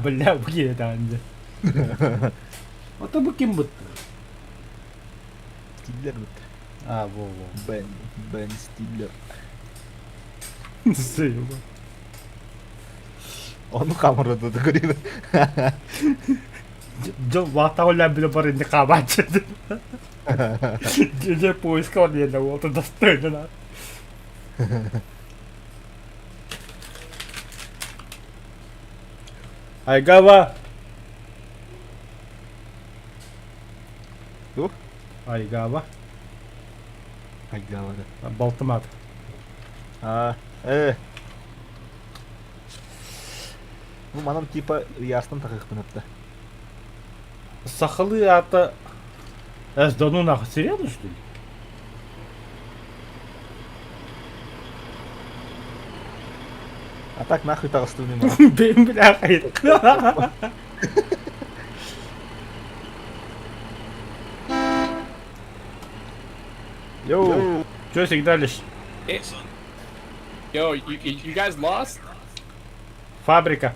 Бля, бу киһи даҕаны. Ото бу ким бут? Стиллер бут. А, во во. Бен, Бен Стиллер. Заеба. Ону камерада да көрейін. Дьон лаатаҕа билэ бар инни хаабааччы. Дьэ поиска бар диэн уолта достойно. Айгава. Туох? Айгава. Айгава да. Балтым аата. А, э. Ну, манан типа ястан тахыхпын апта. Сахалыы аата Эс, да ну нахуй, серьезно что ли? А так нахуй таҕыстым мин Бэйэм бля Йоу! Че сигналишь? Yo, you, you guys lost? Фабрика.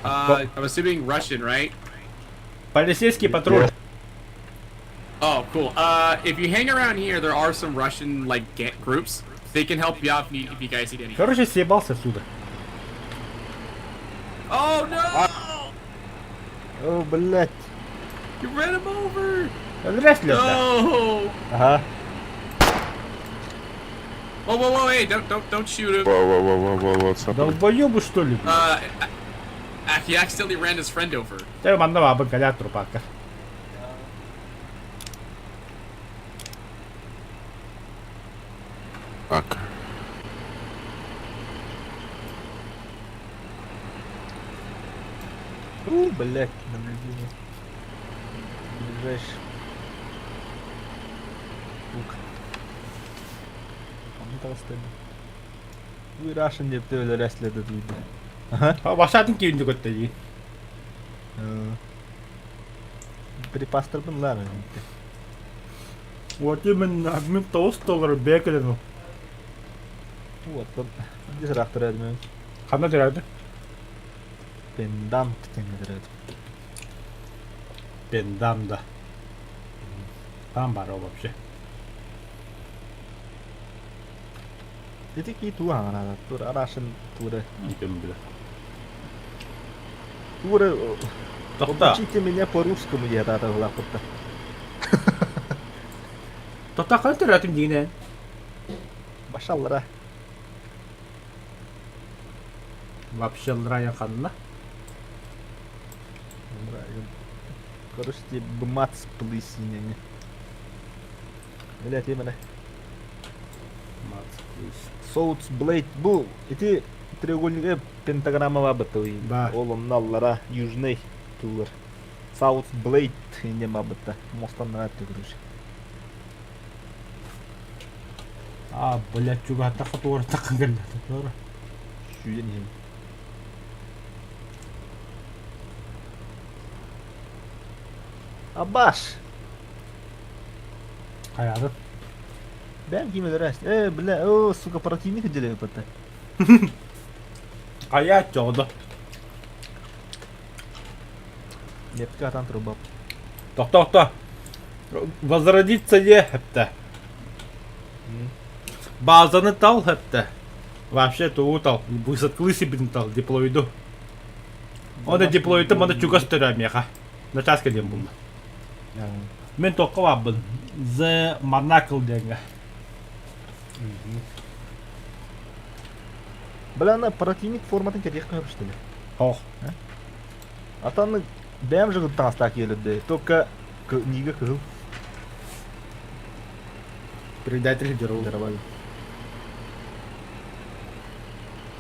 I'm assuming Russian, right? Полицейский патруль. Oh, cool. If you hang around here, there are some Russian like groups. They can help you out if you, if you guys need anything. Короче, съебался отсюда. Oh no! О, блядь. You ran him over! Вряд ли, да. No! Ага. Whoa, whoa, whoa! Hey, don't, don't, don't shoot him. Whoa, whoa, whoa, whoa, whoa, what's happening? Долбоебы, что ли? He accidentally ran his friend over. Дьэ, манна баабын кэлээт трупака. Fuck. У, блядь, наблюдение. Ближайший. Лук. Онно таҕыстым. We Russian деп өлөрөслөдө дүйдү. Ага. Башатын киинди көттө дии. Припастырбын лар. Вот именно, мин тоҕус доллары бэкэлэн. Вот, здесь рахтыр мен. Ханна төрөөдү? Пендам теңдереді. Пендам да. Там бар ол вообще. Ити ки туа ана тур арашын тура. Ким билэр. Тура. Тохта. Учите меня по-русскому я тата лапытта. Тохта ханна төрөөтүм диинэ. Башаллара. Вообще лрая ханна. Короче, тебе бмац плысинями. Блять, именно. Мац плыс. Соутс Блейд бу ити треугольник пентаграмма бабыты. Да. Ол онналлара южный тулар. Саут Блейд инде бабыта. Мостан нравится, короче. А, блядь, чугаһаттахха туораттахха кэллэ. Туора. Сүүрэн иһин. Аббас! Хайаатын? Бэм ким өлөрөөс. Э, бля, о, сука, противник отделяю пота. Хайа чоҕдо. Лепка атан труба. Тохто, тохто. Возродиться е хэптэ. Базаны тал хэптэ. Вообще тугу тал. Высадкылы сибин тал, диплоиду. Оны диплоиды маны чугас төрөө миэхэ. Начаас кэлиэн булла. Мин туохха баабын? The Monocle диэҥҥэ. Бля, ана противник форматын кэтиэххэ сөп что ли? Ох. Атаны бэйэм же таҥастаах киэлэрдэ. Только нига кыһыл. Предатель дьоруой. Дарабай.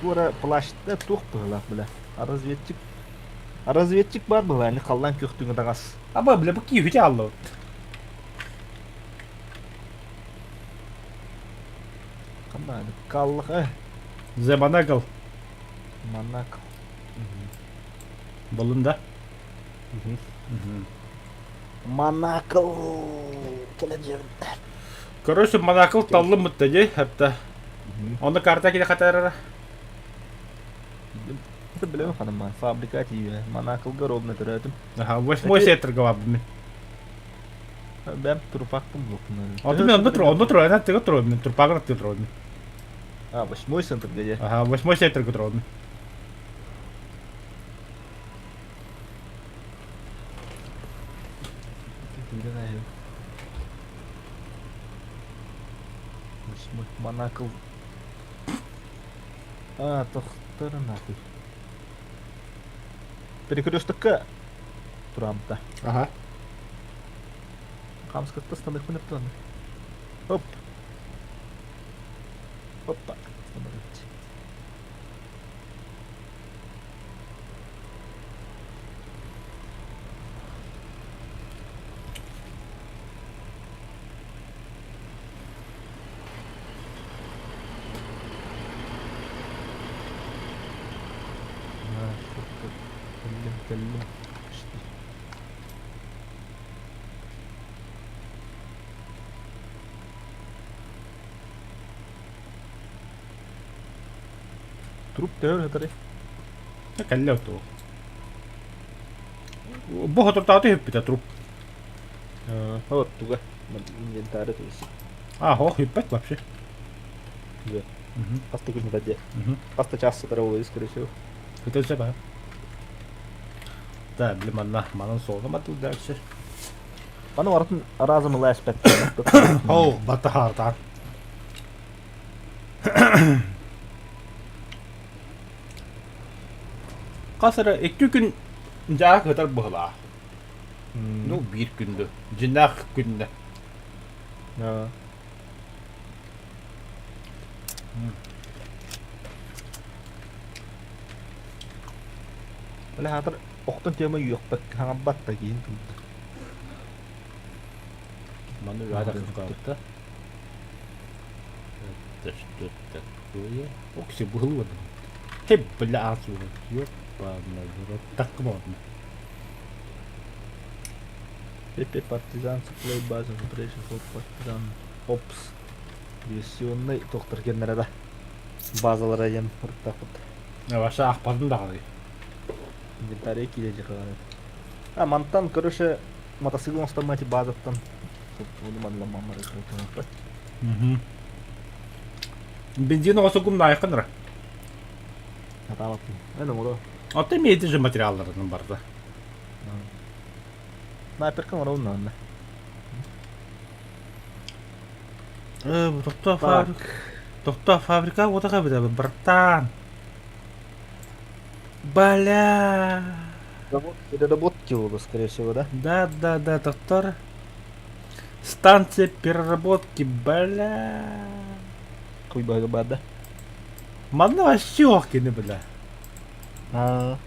Туора плащта туох быһыылаах бля. А разведчик А разведчик бар быһыылаах, ини халлаан күөхтүҥү таҥас. Аба, бля, бу киһи алла. Ханна Каллах э. The Monocle. Монак. Буллун да? Монакл. Кэлэн Короче, Монакл таллым мытта дии, хапта. Онно карта кире хатарара. Это билэм ханым фабрика тиийэ. Монаклга ровно төрөөтүм. Аха, восьмой секторга барбым мин. Бэм турпакпын булкун. Онто мен онно тур, онно тур, ана тыга тур, мен турпагын тыга тур. А, восьмой центр где? Ага, восьмой секторга тур. Восьмой Монакл. А, тохтор нахуй. Перекрестокка турамта. Ага. Хамскатта станыхпын өптөн. Оп. Опа. Становить. Кэллим, кэллим. Труп төһөр сытарый? Кэллэ оту. Бу хотуртааты хүппүтэ труп. Вот туга. Инвентарь то есть. А, хох хүппэт вообще. Да. Хаста күн сытар Хаста час сытар ол скорее всего. Көтөн сөп аа. Да, били манна манан суолга матыл дальше. Маны барытын разом ыла эспэт. Оу, бата хартар. Хас эрэ икки күн дьаак ытар быһылаах. Ну, биир күндү. Дьиннээх күннэ. Бля, хатыр охтон тема үөхпэк хаҥарбат да киһин тылда. Маны үөһэ тахсыбыта. Это что такое? Окси быһылы Хеп, бля, асуга. Ёпана, так можно. Пепе партизан supply base operation for партизан опс диверсионный тохтор кеннere да базалара диэн ырыттахпыт. Ваша ахпатын даҕаны. Инвентарь киирэ дьахаҕар. А мантан короче мотоцикл оҥостомму эти базаттан ону манламаммар Бензин оҕосугум наайхын ра. Хатаабаппын. Эн оҥоро. Оттон эмиэ же материалларынан барда. Снайперка оҥоробун наанна. Э, тохтоо фабрика. Тохтоо фабрика уотаха битэ братан. Бля. Переработки было, скорее всего, да? Да, да, да, доктор. Станция переработки, бля. Хуй бага да? Манна вообще ох кини, бля. А.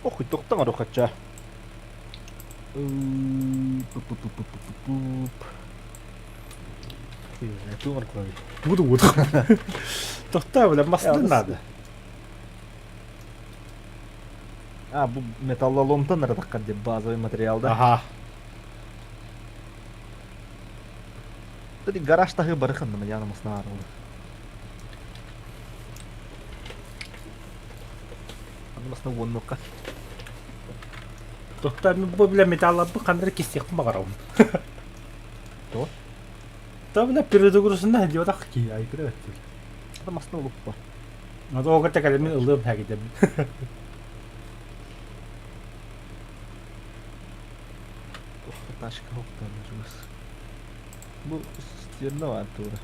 Похуй, тохтоҥ орохачча. Тугар кураби. Буду буду. Тохтоо, бля, массыына наада. А, бу металлоломтан ыратаххар диэн базовый материал да? Аха. Кстати, гараж таһы барыхынным, я намасна арылы. Намасна уоннукка. Тохтоо, бу бля металларбын ханна кистиэхпин баҕарабын. То? То бля перезагрузына диотах ки айгыра бэттил. Намасна улуппа. Ото оҕо тэкэлэмин ылыам хэгидэм. Ташка хоктан жуус. Бу стерна бар тура.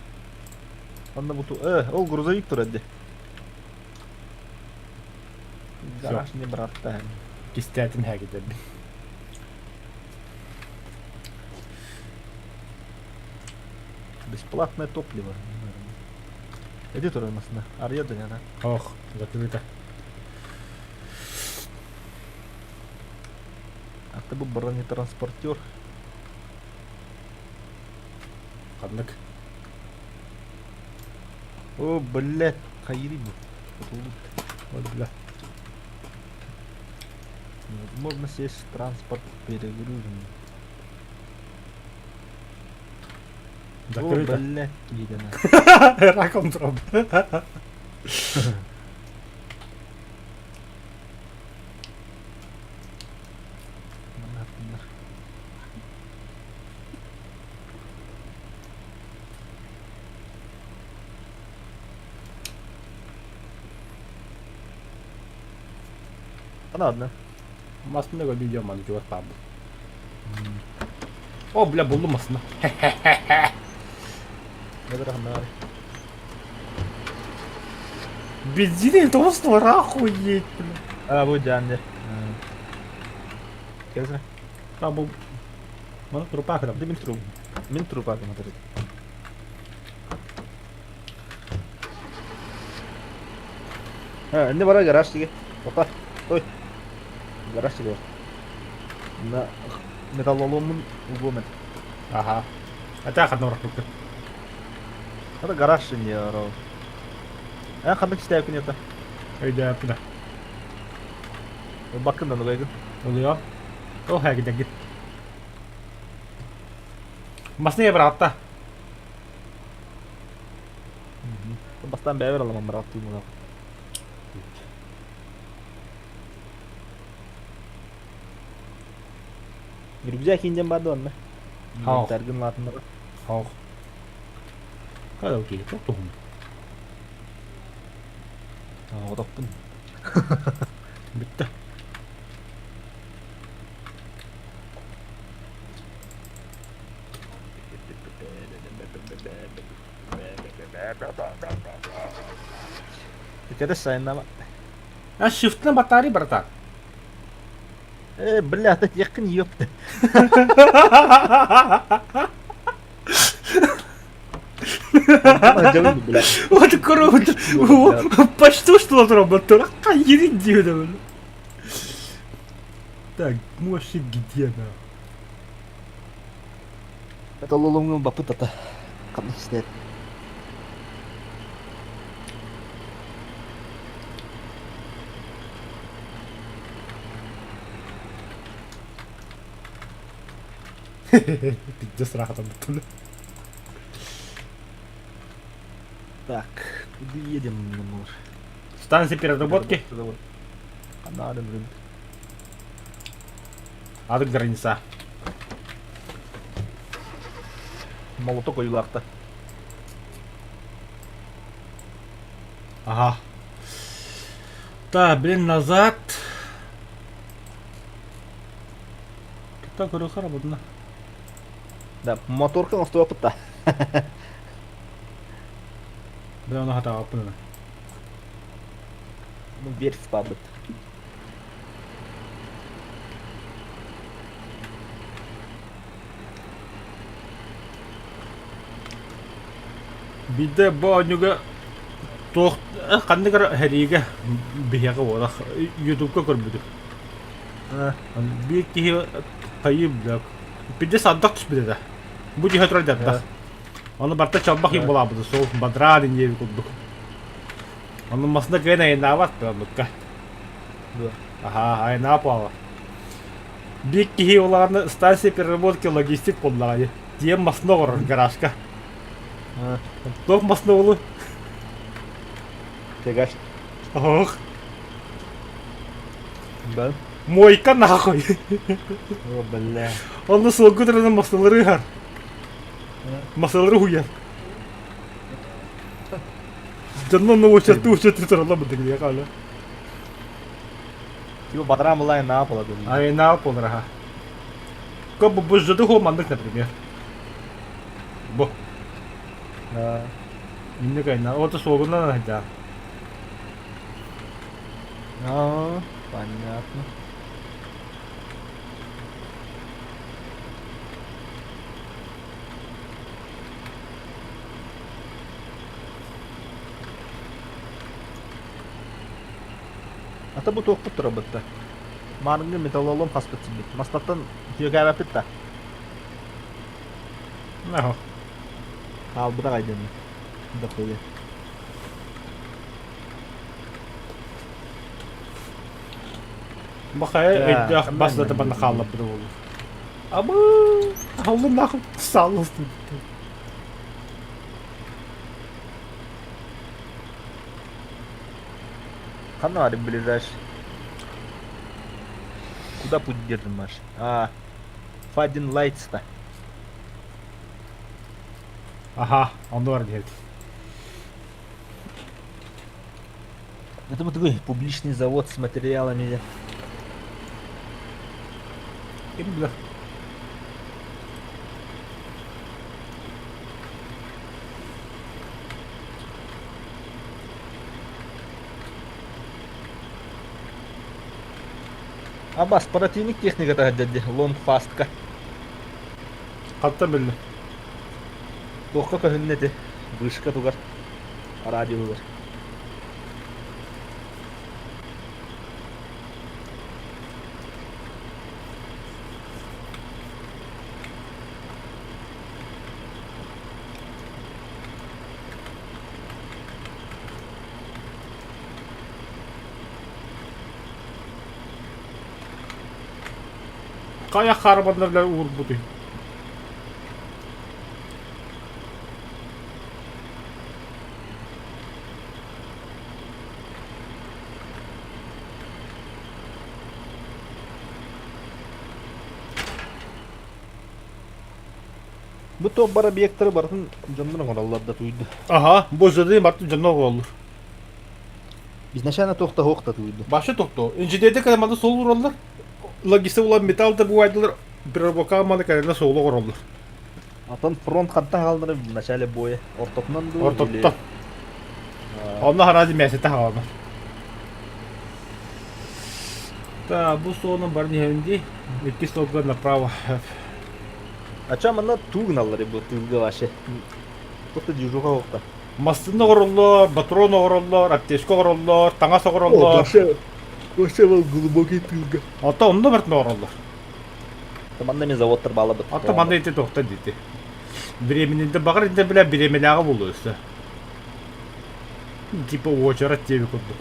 Онно бу ол грузовик турар ди. Гараж не братта. Кистээтим хэгидэм. Бесплатное топливо. Эди турар масына. Ария да Ох, закрыто. А ты бу бронетранспортер. Ханнык. О, блядь, хайри бу. Вот, бля. Можно сесть в транспорт перегруженный. Закрыто. О, блядь, едина. Раком троп. Ладно. Массыына көрдүү дьон маны чугас баар О, бля, буллум массыына. Бензин толстого охуеть, бля. А, бу дьааннер. Кэлсэ. Та бу Маны трупа кыдам. Мин труп. Мин трупа кыматыр. А, не бара гараж тиге. Опа. Ой. Гараж тиге. На металлоломун угомен. Ага. А та ханна урахпыккын. Это гараж не ро. А ханнык истээкин это. Өйдөөппүнэ. Баккын да нугайгын. Ылыа. Ол хэгидэгит. Масны быраатта. Бастан бэбер аламан бырааттыы мула. Рюкзак инден барды онна. Хау. Таргын латыннара. Хау. Када окей, тоқтуғым. Отоппун. Бітті. Кэдэ сайыннама. А шифтна батарея, братан. Бля, это якын ёпта. Вот круто. Почти что работа. Так, может где на? Металлоломҥа бапыт ата. Ханнык истээт. Пиздец рахатан буттум. Так, куда едем, Намур? Станция переработки. Надо, блин. Ады граница. Молоток ойулаахта. Ага. Так, блин, назад. Так, көрөхөр работна. Да, моторка остояпытта. Бля, оны хата аппын. Ну, верфь бабыт. Биде бу оонньууга туох ханнык эрэ сэриигэ биһиэхэ буолах ютубка көрбүтүм. Биир киһи хайыы бля пиздец ардах түспүт этэ. Бу дьиэ турар дьардах. Ону барта чалбах им булаабыты сол бадраа диэби курдук. Ону масына кыайан айаннаабат оннукка. Аха, айаннаабат буолла. Биир киһи улаҕаны станция переработки логистик буоллаҕа дии. Тиийэн масына оҥорор гаражка. Туох масына буолуй? Тягач. Ох. Да. Мойка нахуй. О, бля. Онно суолга туран масыналары ыһар. Масыналары уһуйар. Дьонно онно уочарты уочарты тураллар быдыгыйа хаала. Типа бадрам была на пола. Айнаал полар аха. Ко бу бу хо маннык, например. Бу. Инник айна. Ото суолунан айда. А, понятно. Ата бу туохпут турабытта. Маарыҥҥы металлолом хаспыт сирбит. Мастаттан сүөкээбэппит да. Нахо. Хаалбыта хайдыны. Дохуя. Бахайа өйдөөх бас да табанна хааллаппыта буолуо. Абы, аллын нахуй салластын. Ханна баар ближайший? Куда путь держим, Маш? А, Фадин Лайтс-то. Аха, онно диэт. Это вот такой публичный завод с материалами. Ким билэр? Абас, противник техниката дядя, лонг фастка. Хантан биллэ? Туохха көһүннэ ити? Вышка тугар, радиолар. Хайа харбаннар уурбутуй? Бу топ бар объекттары барытын дьоннор оҥороллор да тууйду. Аха, бу жады бартын дьонно оҥороллор. Изначально туох да суох да тууйду. Башы тохто. Инженерде калмады сол ураллар. Логиста улан металл да буайдылар. Переработка маны калена соолу оҥороллор. Атын фронт хантан хааллары в начале боя? Ортотунан дуу? Ортоттон. Онно харази мясета хаална. Та, бу суолун бар диһэбин дии. Икки столга направо. А ча манна туугналлар бу тыылга вообще. Туох да движуха суохта. Массыына оҥороллор, патрон оҥороллор, аптечка оҥороллор, таҥас оҥороллор. Вообще, вообще был глубокий тылга. Ото онно барытын оҥороллор. Манна мен заводтар баалабыт. Ото манна ити туохтан диити. Беременнде баҕар инде бile беременнээҕи буолуо өссө. Типа уочарат диэби курдук.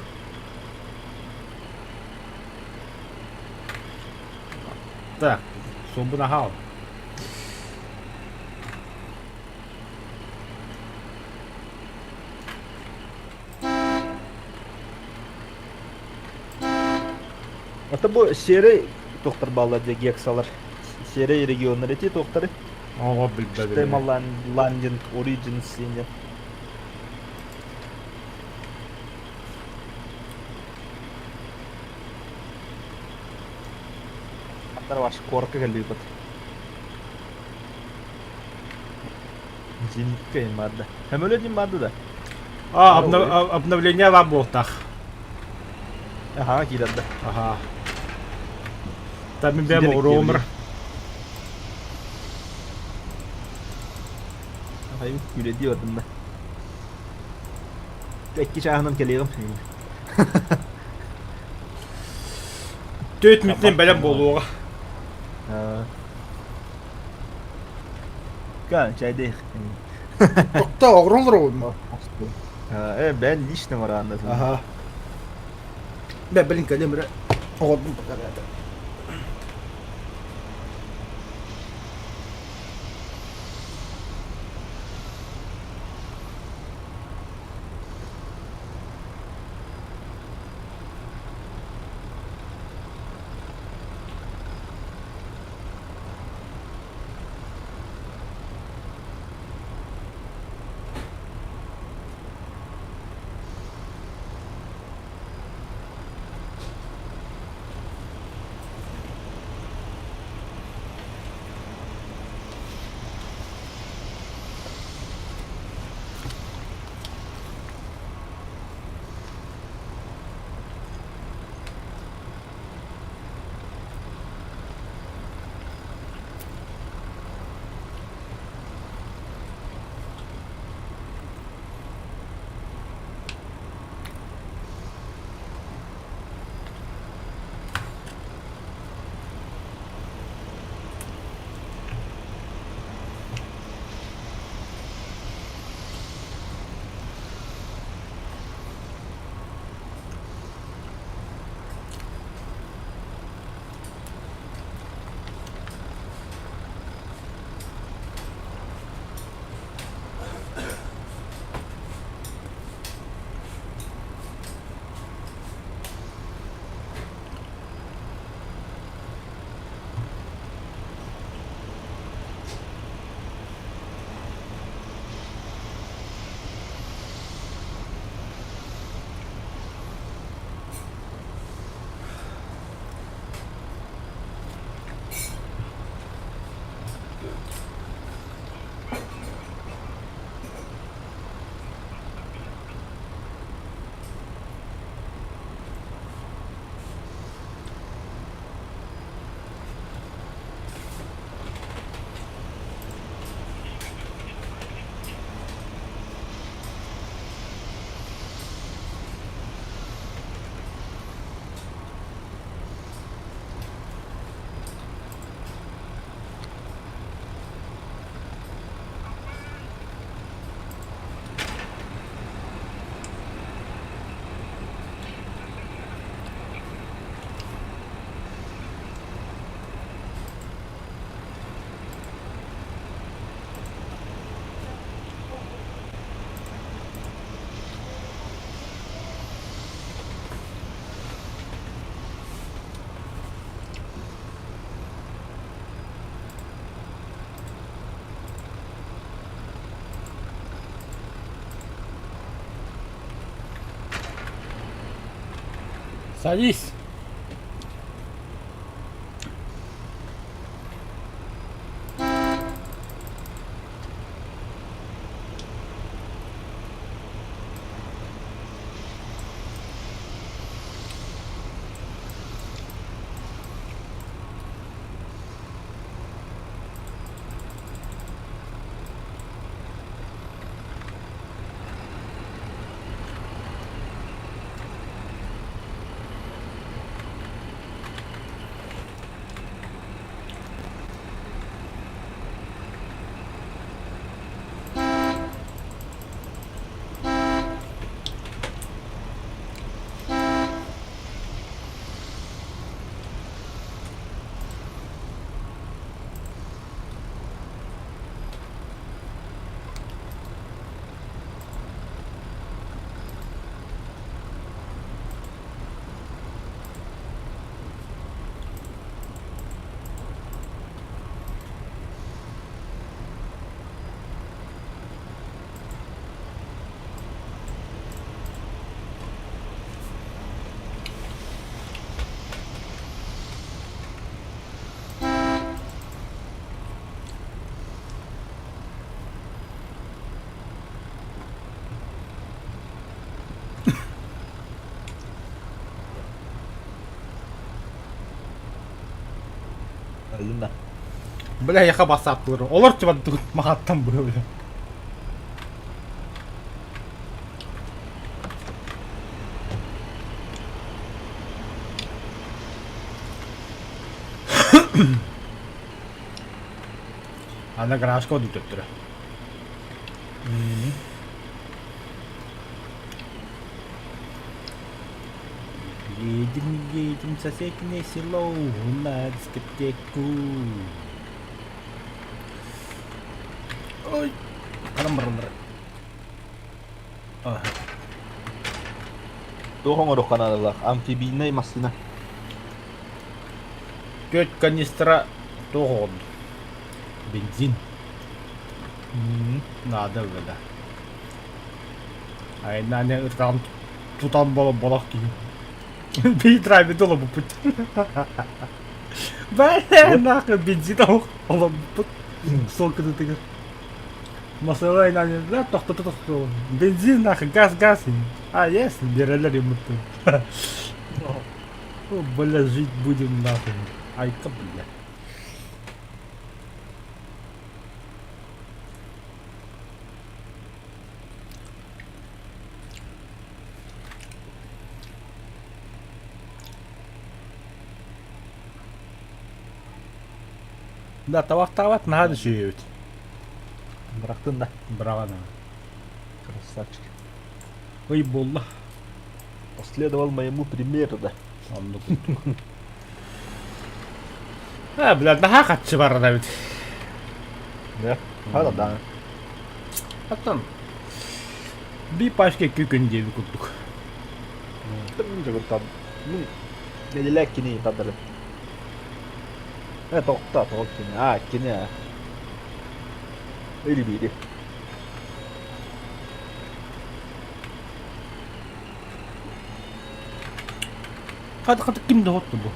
Так, суолбун аһаал. Ата бу серый тохтар баалар дии гексалар. Серый регионнар эти тохтары. Оҕо билбэт. Штема Ландинг Origins диэн. Аттар ваш корка кэлбиппит. Зенитка им барды. Көмөлө дим барды да. А, обновление бар буолтах. Аха, киирэр да. Аха. Та мин бэйэм оҕуруомар. Хайым күлэдии бардым да. Икки чааһынан кэлиэҕим. Төрт мүнүүтүнэн бэлэм буолуоҕа. Каан чайдыах. Тохтоо, оҕуроллор Э, бэйэн лично бараанна. Аха. Бэ, блин, кэлим эрэ. Оҕордум пока ребята. Садись. Өллүм да. Бля, яха басаптылар. Олор чыбаттыбыт махаттан быһы бля. Ана гаражка өтөттөрө. Едем, едем в соседнее село на дискотеку. Ой, ханан бараллар. Ага. Туох оҥоруохха наадалаах? Амфибийнай массыына. Түөрт канистра туох оҕордо? Бензин. Наада ылла. Айнаане ытаан тутан болох киһи. Бии драйвер олобуппут. Бля, нахуй бензин олобуппут. Сол кытытыгар. Масала айнаане, да, тохтото тохтото. Бензин нахуй, газ, газ. А, есть, берелер ему Бля, жить будем нахуй. Айка, бля. Да, табахтаабат наһаа да үчүгэй эбит. Бырахтын да. Быраҕан. Красавчик. Ый буолла. Последовал моему примеру, да. Оннук. А, бля, наһаа хаччы барар эбит. Да. Хара да. Оттон би пачка күн диэби курдук. Мин дьөгүртан. Мин нэдилэ кини тадарым. Э, тоқта, тоқ кини. А, кини. а. Или бири. Хата хата ким да хотtu бу?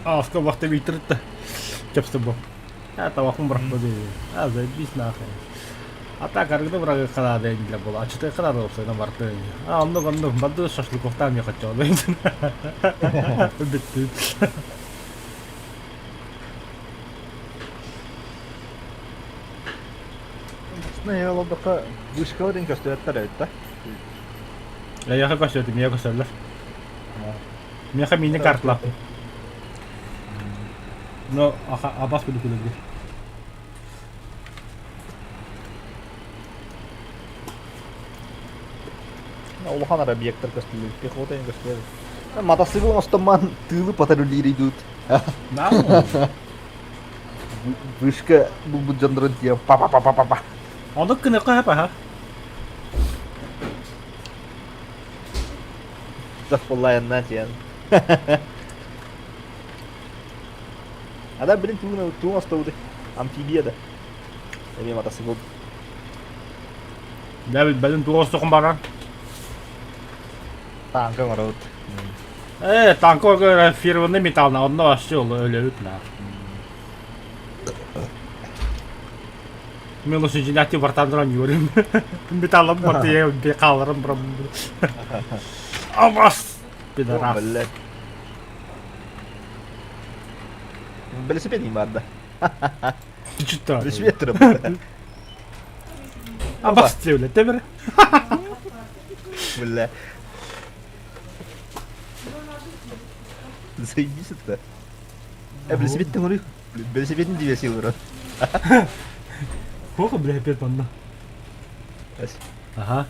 Ааска вахта биитиритта. Кэпсэ бу. А табахын бырахпа дии. А заебись нахуй. А так арыгы бырагы хараада инде була. Ачыты хараада olsaydı барты. А оннук оннук барды шашлыковтан не хотел. Бүттү. Басына олордоххо вышкалар диэн көстүбэттэр эбит да. Эйиэхэ көстүөтүм, миэхэ көстөллөр. Миэхэ мини картлаах. Но абас күлүкүлэргэ. Улахан ара объекттар көстүллэр. Пехота диэн көстүлэр. Мотоцикл оҥостон тыылы патрулиир идут. Вышка булбут дьоннорун тиийэн па-па-па-па-па. Оннук гыныахха сөп аһа. Буоллаайаннаан тиийэн. Ада билин тугун тугун остообутай? Амфибия да. Эмиэ мотоцикл. Дэ билбэтим туох остохон баран. Танка оҥоробут. Э, танка фирманы металлна онно вообще өлөбүт на. Мен лучше дьиҥнээхтик бартаан туран юрим. Металлым бартыйа хааларым барам. Абас! Пидорас. Блядь. Велосипед не баар да. Чута. Велосипед турар. Абас диэбилэ тэбэр. Бля. Заебись это. Э, велосипед ты Велосипед не тебе сил, брат. Сколько, бля, опять манна? Ага.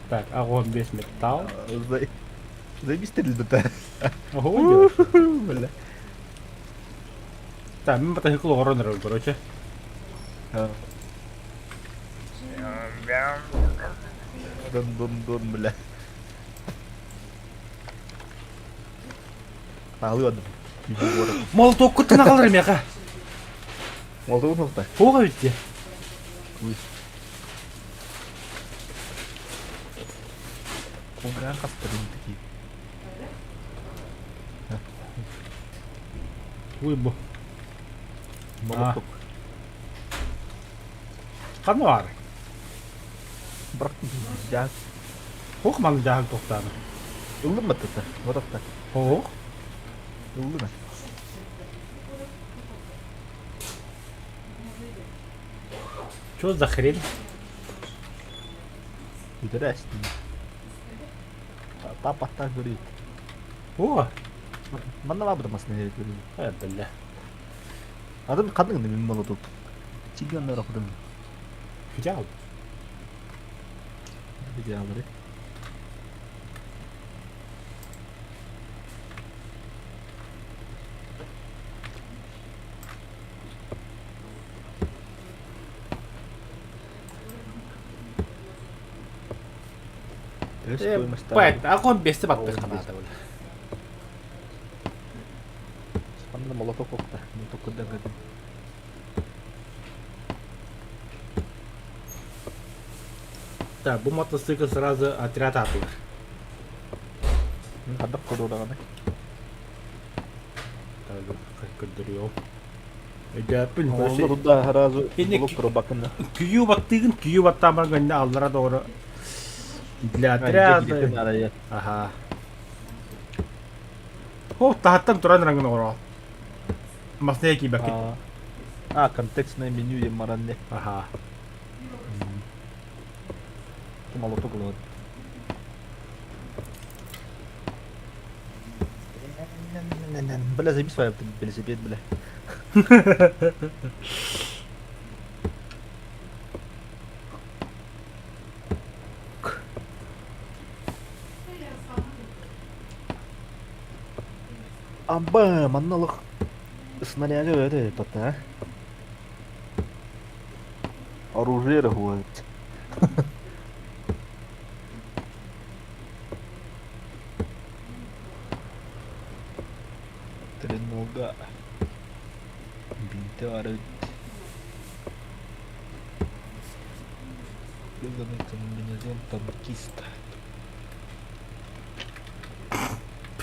Так, огонь без металл. Заебись ты льдота. Ого, Бля. Так, мин мотоцикл оҕорон эрэр, короче. Дон дон дон, бля. Аҕалыы бардым. Молотоккуттан аҕалар миэхэ. Молоток молота. Туох эбит дии? Кулгаан хастарын такие. Ой, бу. Молоток. Ханна баар? Бырахтым. Дьаһак. Туох маны дьаһак тохтааны? Ыллым баттата. Ботатта. Ох. Ыллым. Что за хрень? Бүтэрэ эстин. Тапаттан көрүйт. О, Манна бабыта масына көрүйт. бля. Адам қандың мен молотоп. Чиган рахудым. Идеал. Идеалдары. Бэт, а он бесте баттых канада бля. Ханна молоток окта. Молоток куда гадым. Так, бу мотоцикл сразу отряд атылыр. Хадак кодораганы. Көрдөрүө. Өйдөппүн. Олар да сразу Инник- блок пробакына. Күйүү баттыгын, күйүү баттамар гэнне аллара doğru для отряда. Аха. О, тахаттан туран рангын оро. Масне ки баки. А, контекстное меню е маранне. Аха. Молоток ылабыт. Бля, заебись своя велосипед, бля. Амба, манналых снаряга өте пата. Оружие вот. Тренога. Бинте бар Кожаный комбинезон танкиста.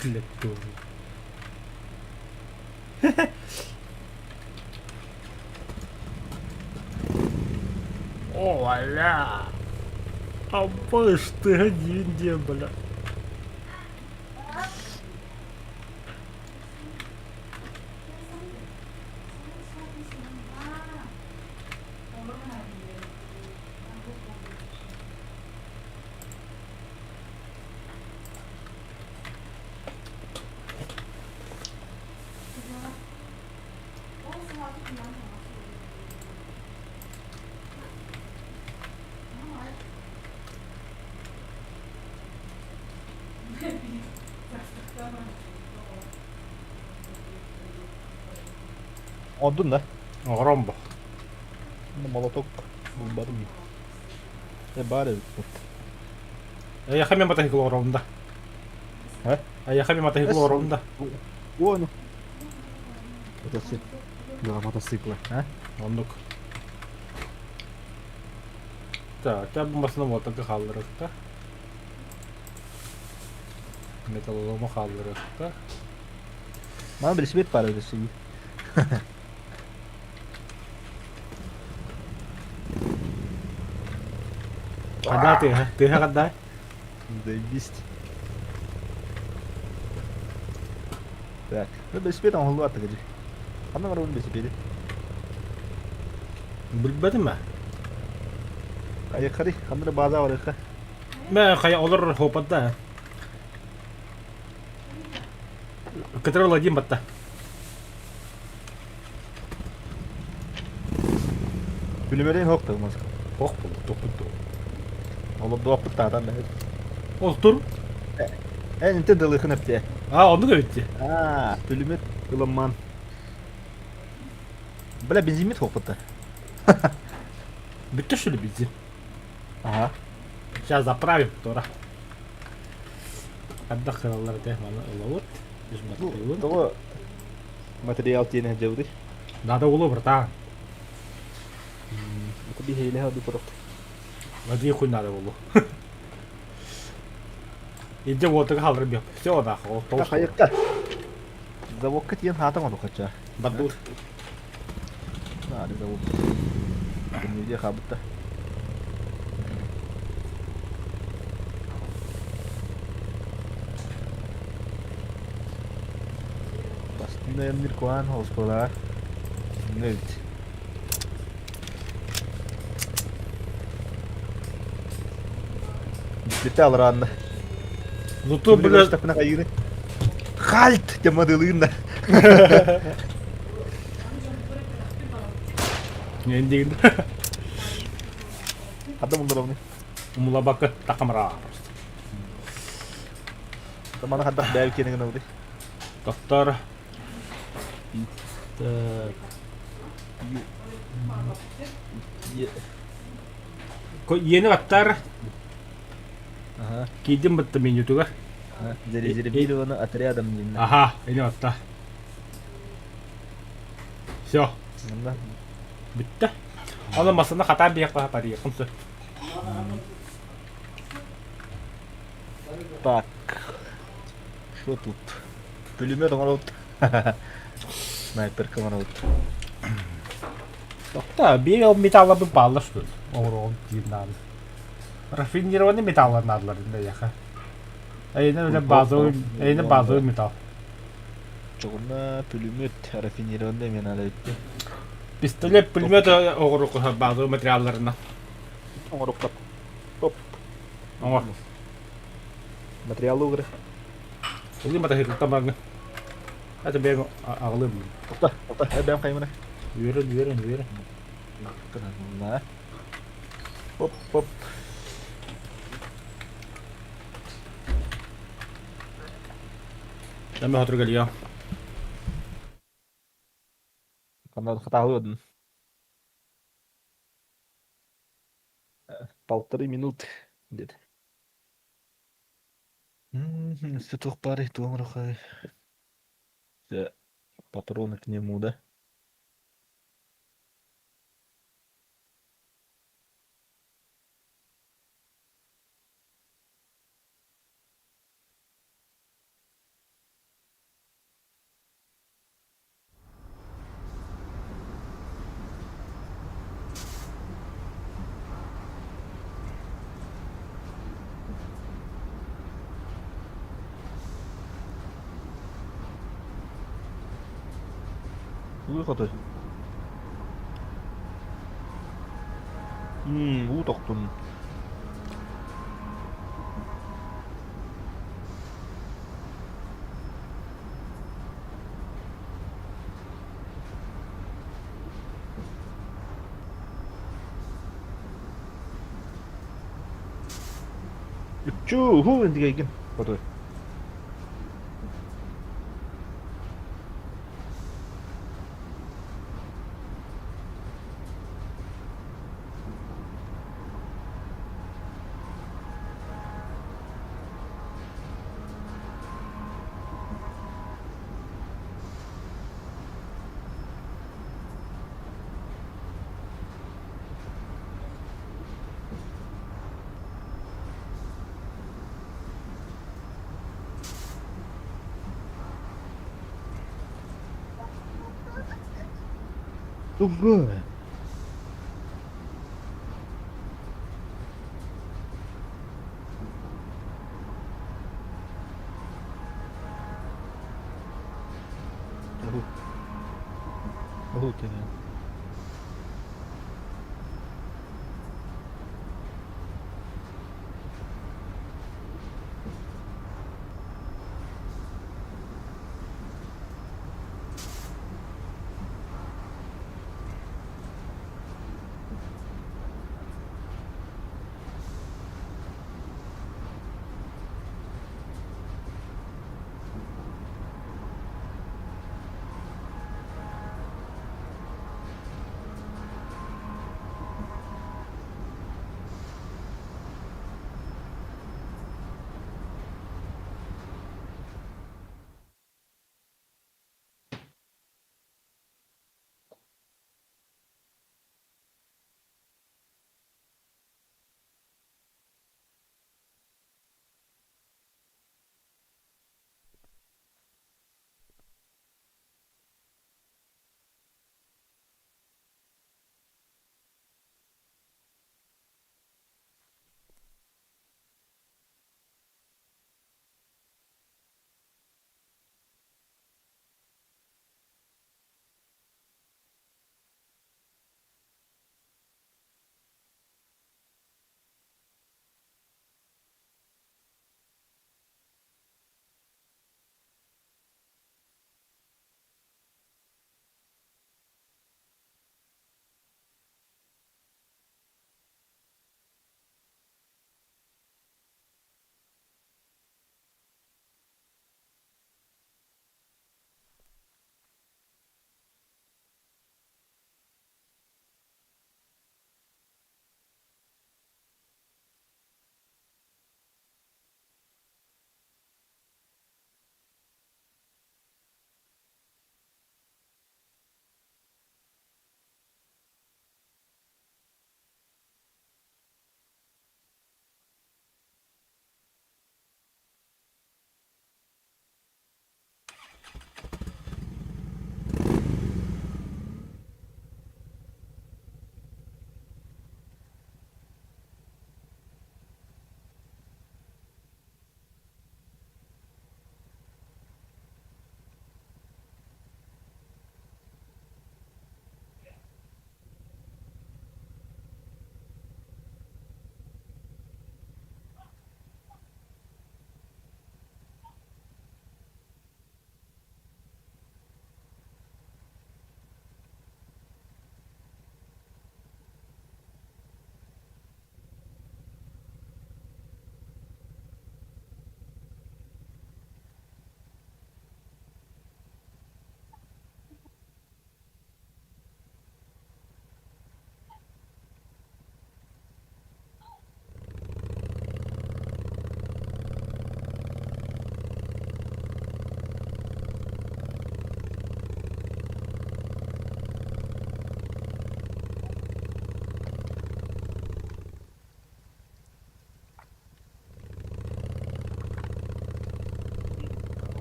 Блядь, тоже. О, аля! А ты один где, бля. Одун да. Оромбо. Молоток булбадым. Э бары вот. Аяха мен мотоцикл оромда. А? Аяха мен мотоцикл оромда. О, ну. Мотоцикл. Да, мотоцикла, а? Оннук. Так, я бумасына мотоцикл халлырыкта. Металлолому халлырыкта. Мана велосипед бары өсүй. Када ты, ты када? Заебись. Так, ну велосипед он голуаты где. Ана бар велосипеде. Билбедим ме? Айыкари, хандыр база бар ыха. Мэ хая олар хопатда. Кытыр Владимир батта. Бүлмерен хокта мазка. Ох, бу топут. Олар дуапы тадан да. Ол тур. Э, инте дылыхын эпте. А, онду көбүттü. А, бүлмет ыламан. Бля, бензин хопыта. Бүттү что ли бензин? Ага. Сейчас заправим, Тора. Хадда кыраллар де маны ылабыт. Биз баттыыбыт. Того материал тиene жауды. Надо улу, братан. Это бихейле хаду просто. Води хуй надо улу. Иди вот так халры беп. Все, нахуй. Хайыкка. Заводка тиен хатам аду хача. Баттыбыт. Надо завод. Күнүде хабытта. Ноемнир куһаан оскуолаҕа эбит. Бүтэ алраанна. Зато, бля... хайыыны. Хальт! Деп мадылыын да. Не диигин. Хадда булдурамны. Умулабакка такамра просто. Мана хаддах бэйэ киэнэ гынабыт. Доктор. Так. Иени баттар. Киирдим бытта менютугар. Зарезервировано отрядом динна. Аха, ини батта. Все. Бүттэ. Оны масына хатаан биһиэхэ париехым сөп. Так. Что тут? Пулемет оҥоробут. Снайперка оҥоробут. Тохто, биир ол металлабын бааллар что ли? Оҥороҕун диир наада. Рафинированный металлар наадалар эйиэхэ. Эйиэнэ үлэ базовый, эйиэнэ базовый металл. Чоҕуна пулемет рафинированный эмиэ наада эбит. Пистолет, пулемет оҥоруохха базовый материалларынан. Оҥорукка. Оп. Оҥор. Материалы угры. Ылыы матаһыытыттан бараҥҥын. Это бэйэм аҕалыам. Тоқта, тоқта, бэйэм хайымына. Үөрэн, үөрэн, үөрэн. Оп, оп. Мен хотур кэлиэ. Ханна хатаалыадын. Полторы минуты деді. Өссө туох баарый, туох оҥоруоххай? Патроны к нему, да? Уу хотой. Уу тохтун. Үччүү, хуу интигейгин. Хотой. Тугу? Уһу тиһэн.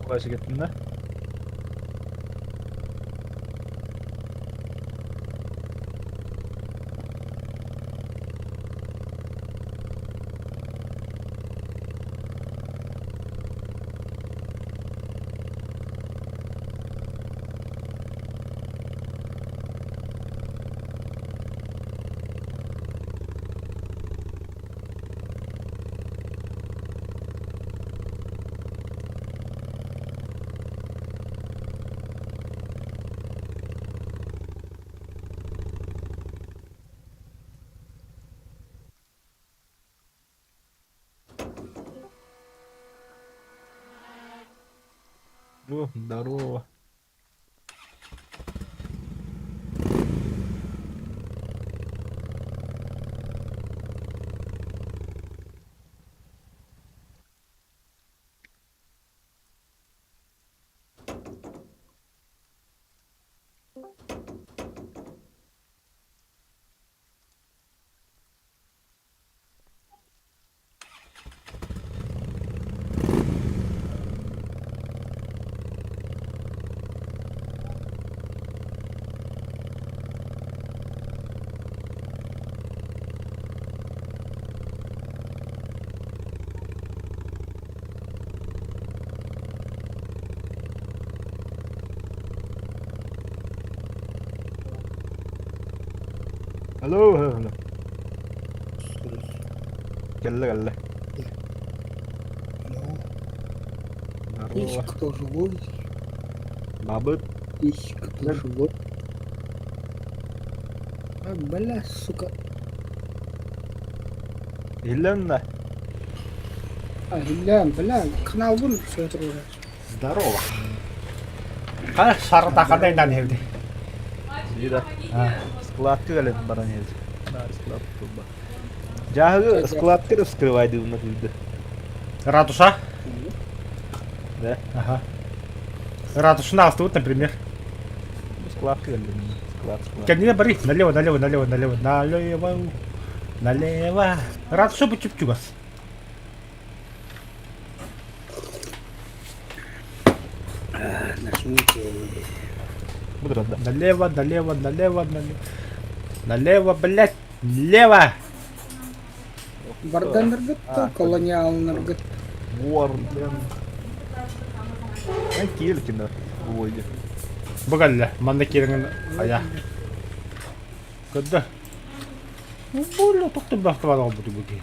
Флешка да? О, здорово. Алло, алло. Кэллэ кэллэ. Есть Здорово. кто живой? Бабыт. Есть кто живой? А, бля, сука. Елена. А, бля, бля, канал вон все это уже. Здорово. Хара шаратахадай нан хевди. Лида. Складка кэлэн баран иһэр. Склад турба. Дьааһыгы складка вскрывайдыыбына кыырды. Ратуша? Да. Ага. Ратушна астыбыт, например. Складка кэллим. Склад, склад. Кэннинэ бары налево, налево, налево, налево, налево, налево. Ратуша бу чуп-чугас. Нажмите. Мудрада. Налево, налево, налево, налево. Налево, блядь, лево! Варданыргытта, колониалныргыт. Ворден. Эн киэлкина буойда. Бу кэллэ, манна киириҥин хайа. Көрдө. Бу тохтубахтабар олбуту бу киһи.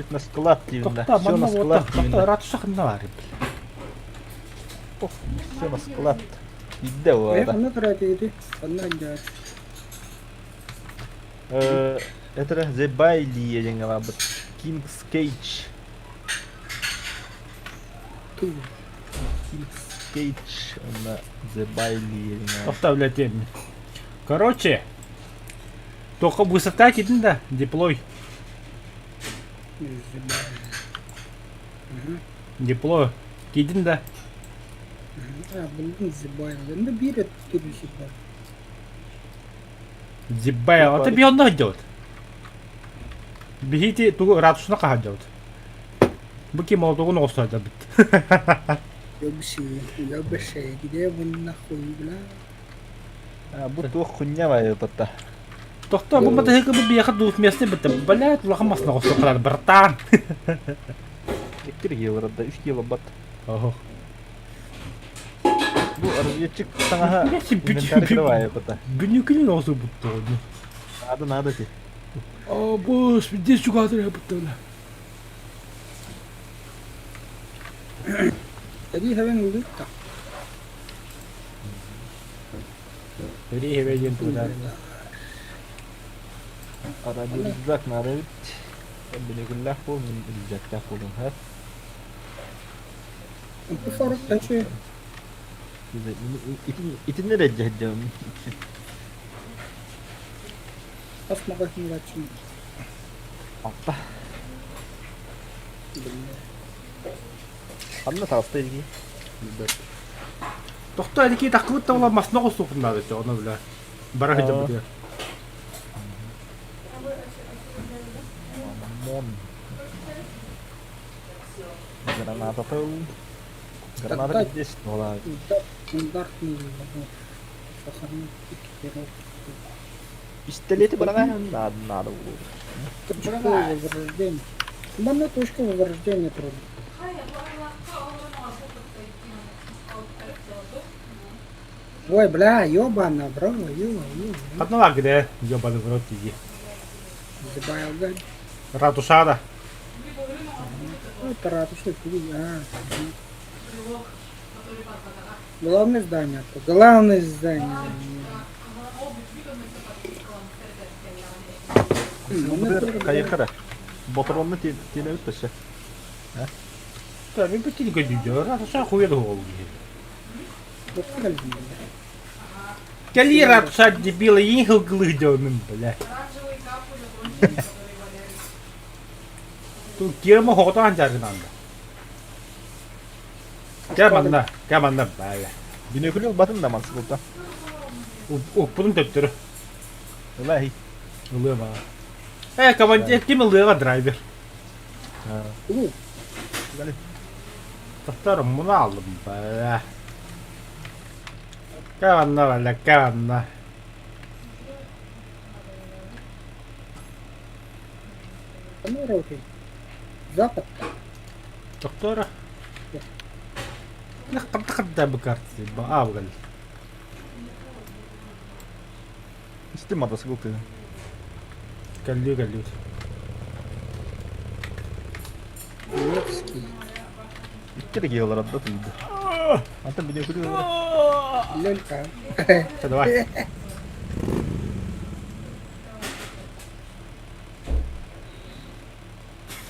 На склад именно. Тохта, Все на манна склад вот, тохта, именно. ратуша ханна бар. Все на склад. Идде Э, да. Онно турар Онно дьэ. Это The Bailey диэн бит. King's Cage. Ту. King's Cage. Онно The Bailey диэн Тохта, блядь, тем. Короче, только высота кидин да, деплой. Деплой. Кидин да. А, блин, зибайл. Ну, биир түрү зибайл. Зибайл. Это би онно делает. Бихити тугу ратушна каха делает. Бу ки молотогун оҕустар бит. Ёбши, ёбши, где вы нахуй, бля? А, бу туох хуйня бай батта. Тохто бу матыһыгы бу биэхэ двухместный бит. Блядь, улахан масна оҕустар братан. 2 евро да 3 евро бат. Охо. Бу разведчик саҥаһа Блядь, инвентарь кровая бата. Бүнүкүнүн оҕусу бутту. Надо, надо ти. О, боже, здесь чугатыр бутту. Эри хавен улытта. Эри хевен туда. Радио рюкзак надо ведь. Билигиллах бул, мин рюкзактаах буолуҥ ха. Бу форок тачы. Итиннэ эрэ дьэһдьэм. Ас магазин лачын. Аппа. Ханна таҕыста илги. Тохто элики таккыбыт та масна оҕустуохпун наада оны бля. Бара сылдьабыт. ОМОН. Граната тыл. Граната Тогда- здесь была. Да, стандартный набор. Сохранить экипировку. Пистолеты брала? Надо, надо было. Точка возрождения. Манна точка возрождения трудно. Ой, бля, ёбана, бро, ё, ё, Одна где, ёбаный в рот иди. Забаял, Ратушада. Ну, это ратуша, ты, а, мгм. Главное здание, то главное здание. Кайыкара. Ботронны тенебит төшө. Да, мен бітті көйдү. Ратуша хуя голову. Кали ратуша дебила, ехал глыдёным, бля. Тут кирма хотан жаргынанды. Кэманна, кэманна, бля. Бинөкүлүл батын да мансылта. Укпунун төптөрү. Ылай. Ылыма. Э, командир, ким ылыга драйвер? Тохтор муну алдым, бля. Кэманна, бля, кэманна. Запад. Доктора. Лаққабда бу карты аабгал. Исти мотоцикл ты. Калли калли. Невский. Икки да келер адда тыйды. Антон бинөкүлүл. Лёлька. Давай.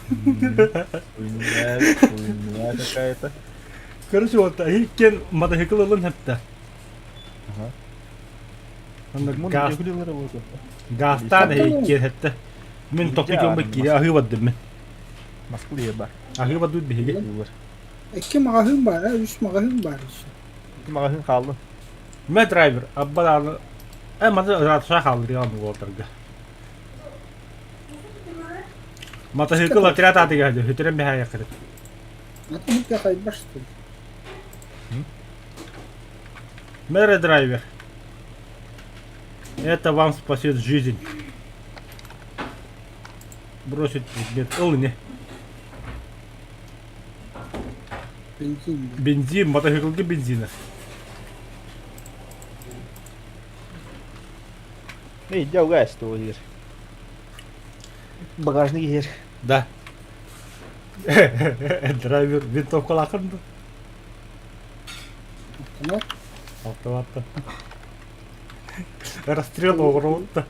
Хуйня, хуйня какая-то. Короче, вот иккен мотоцикл ылын хепте. Ага. Онда Мун газ бинөкүлүл работа. газтан иккен хепте. Мен топик юм кире ахы бадым мен. Москве бар. Ахы бадут биһиге. Булар. Икки маҕаһыын баар, үс маҕаһыын баар өссө. Магазин қалды. Мен драйвер аббаланы э маны ратша халдырган уолтарга. Мотоцикл отряд атыга хөтөрөн бэхэ якырыт. Атын хикке хайбашты. Мэри драйвер. Это вам спасет жизнь. Бросить предмет. Ыл не. Бензин. Бензин, мотоциклге бензина. Эй, дяуга что ер. Багажник ер. Да. Драйвер винтовка лақынды. Автомат. Автоматта. Расстрел оғырылды.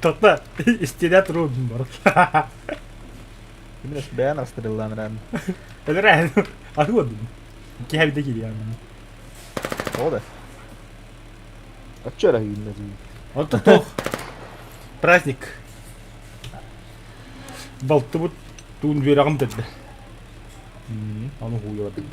Тоқта, истене тұрудың бар. Именно бән расстреллан ран. Эдер Ахы Кәбде килгән. О да. А чё рагин Вот тох. Праздник. Балты бут туун берагым деді. Аны хуя бит.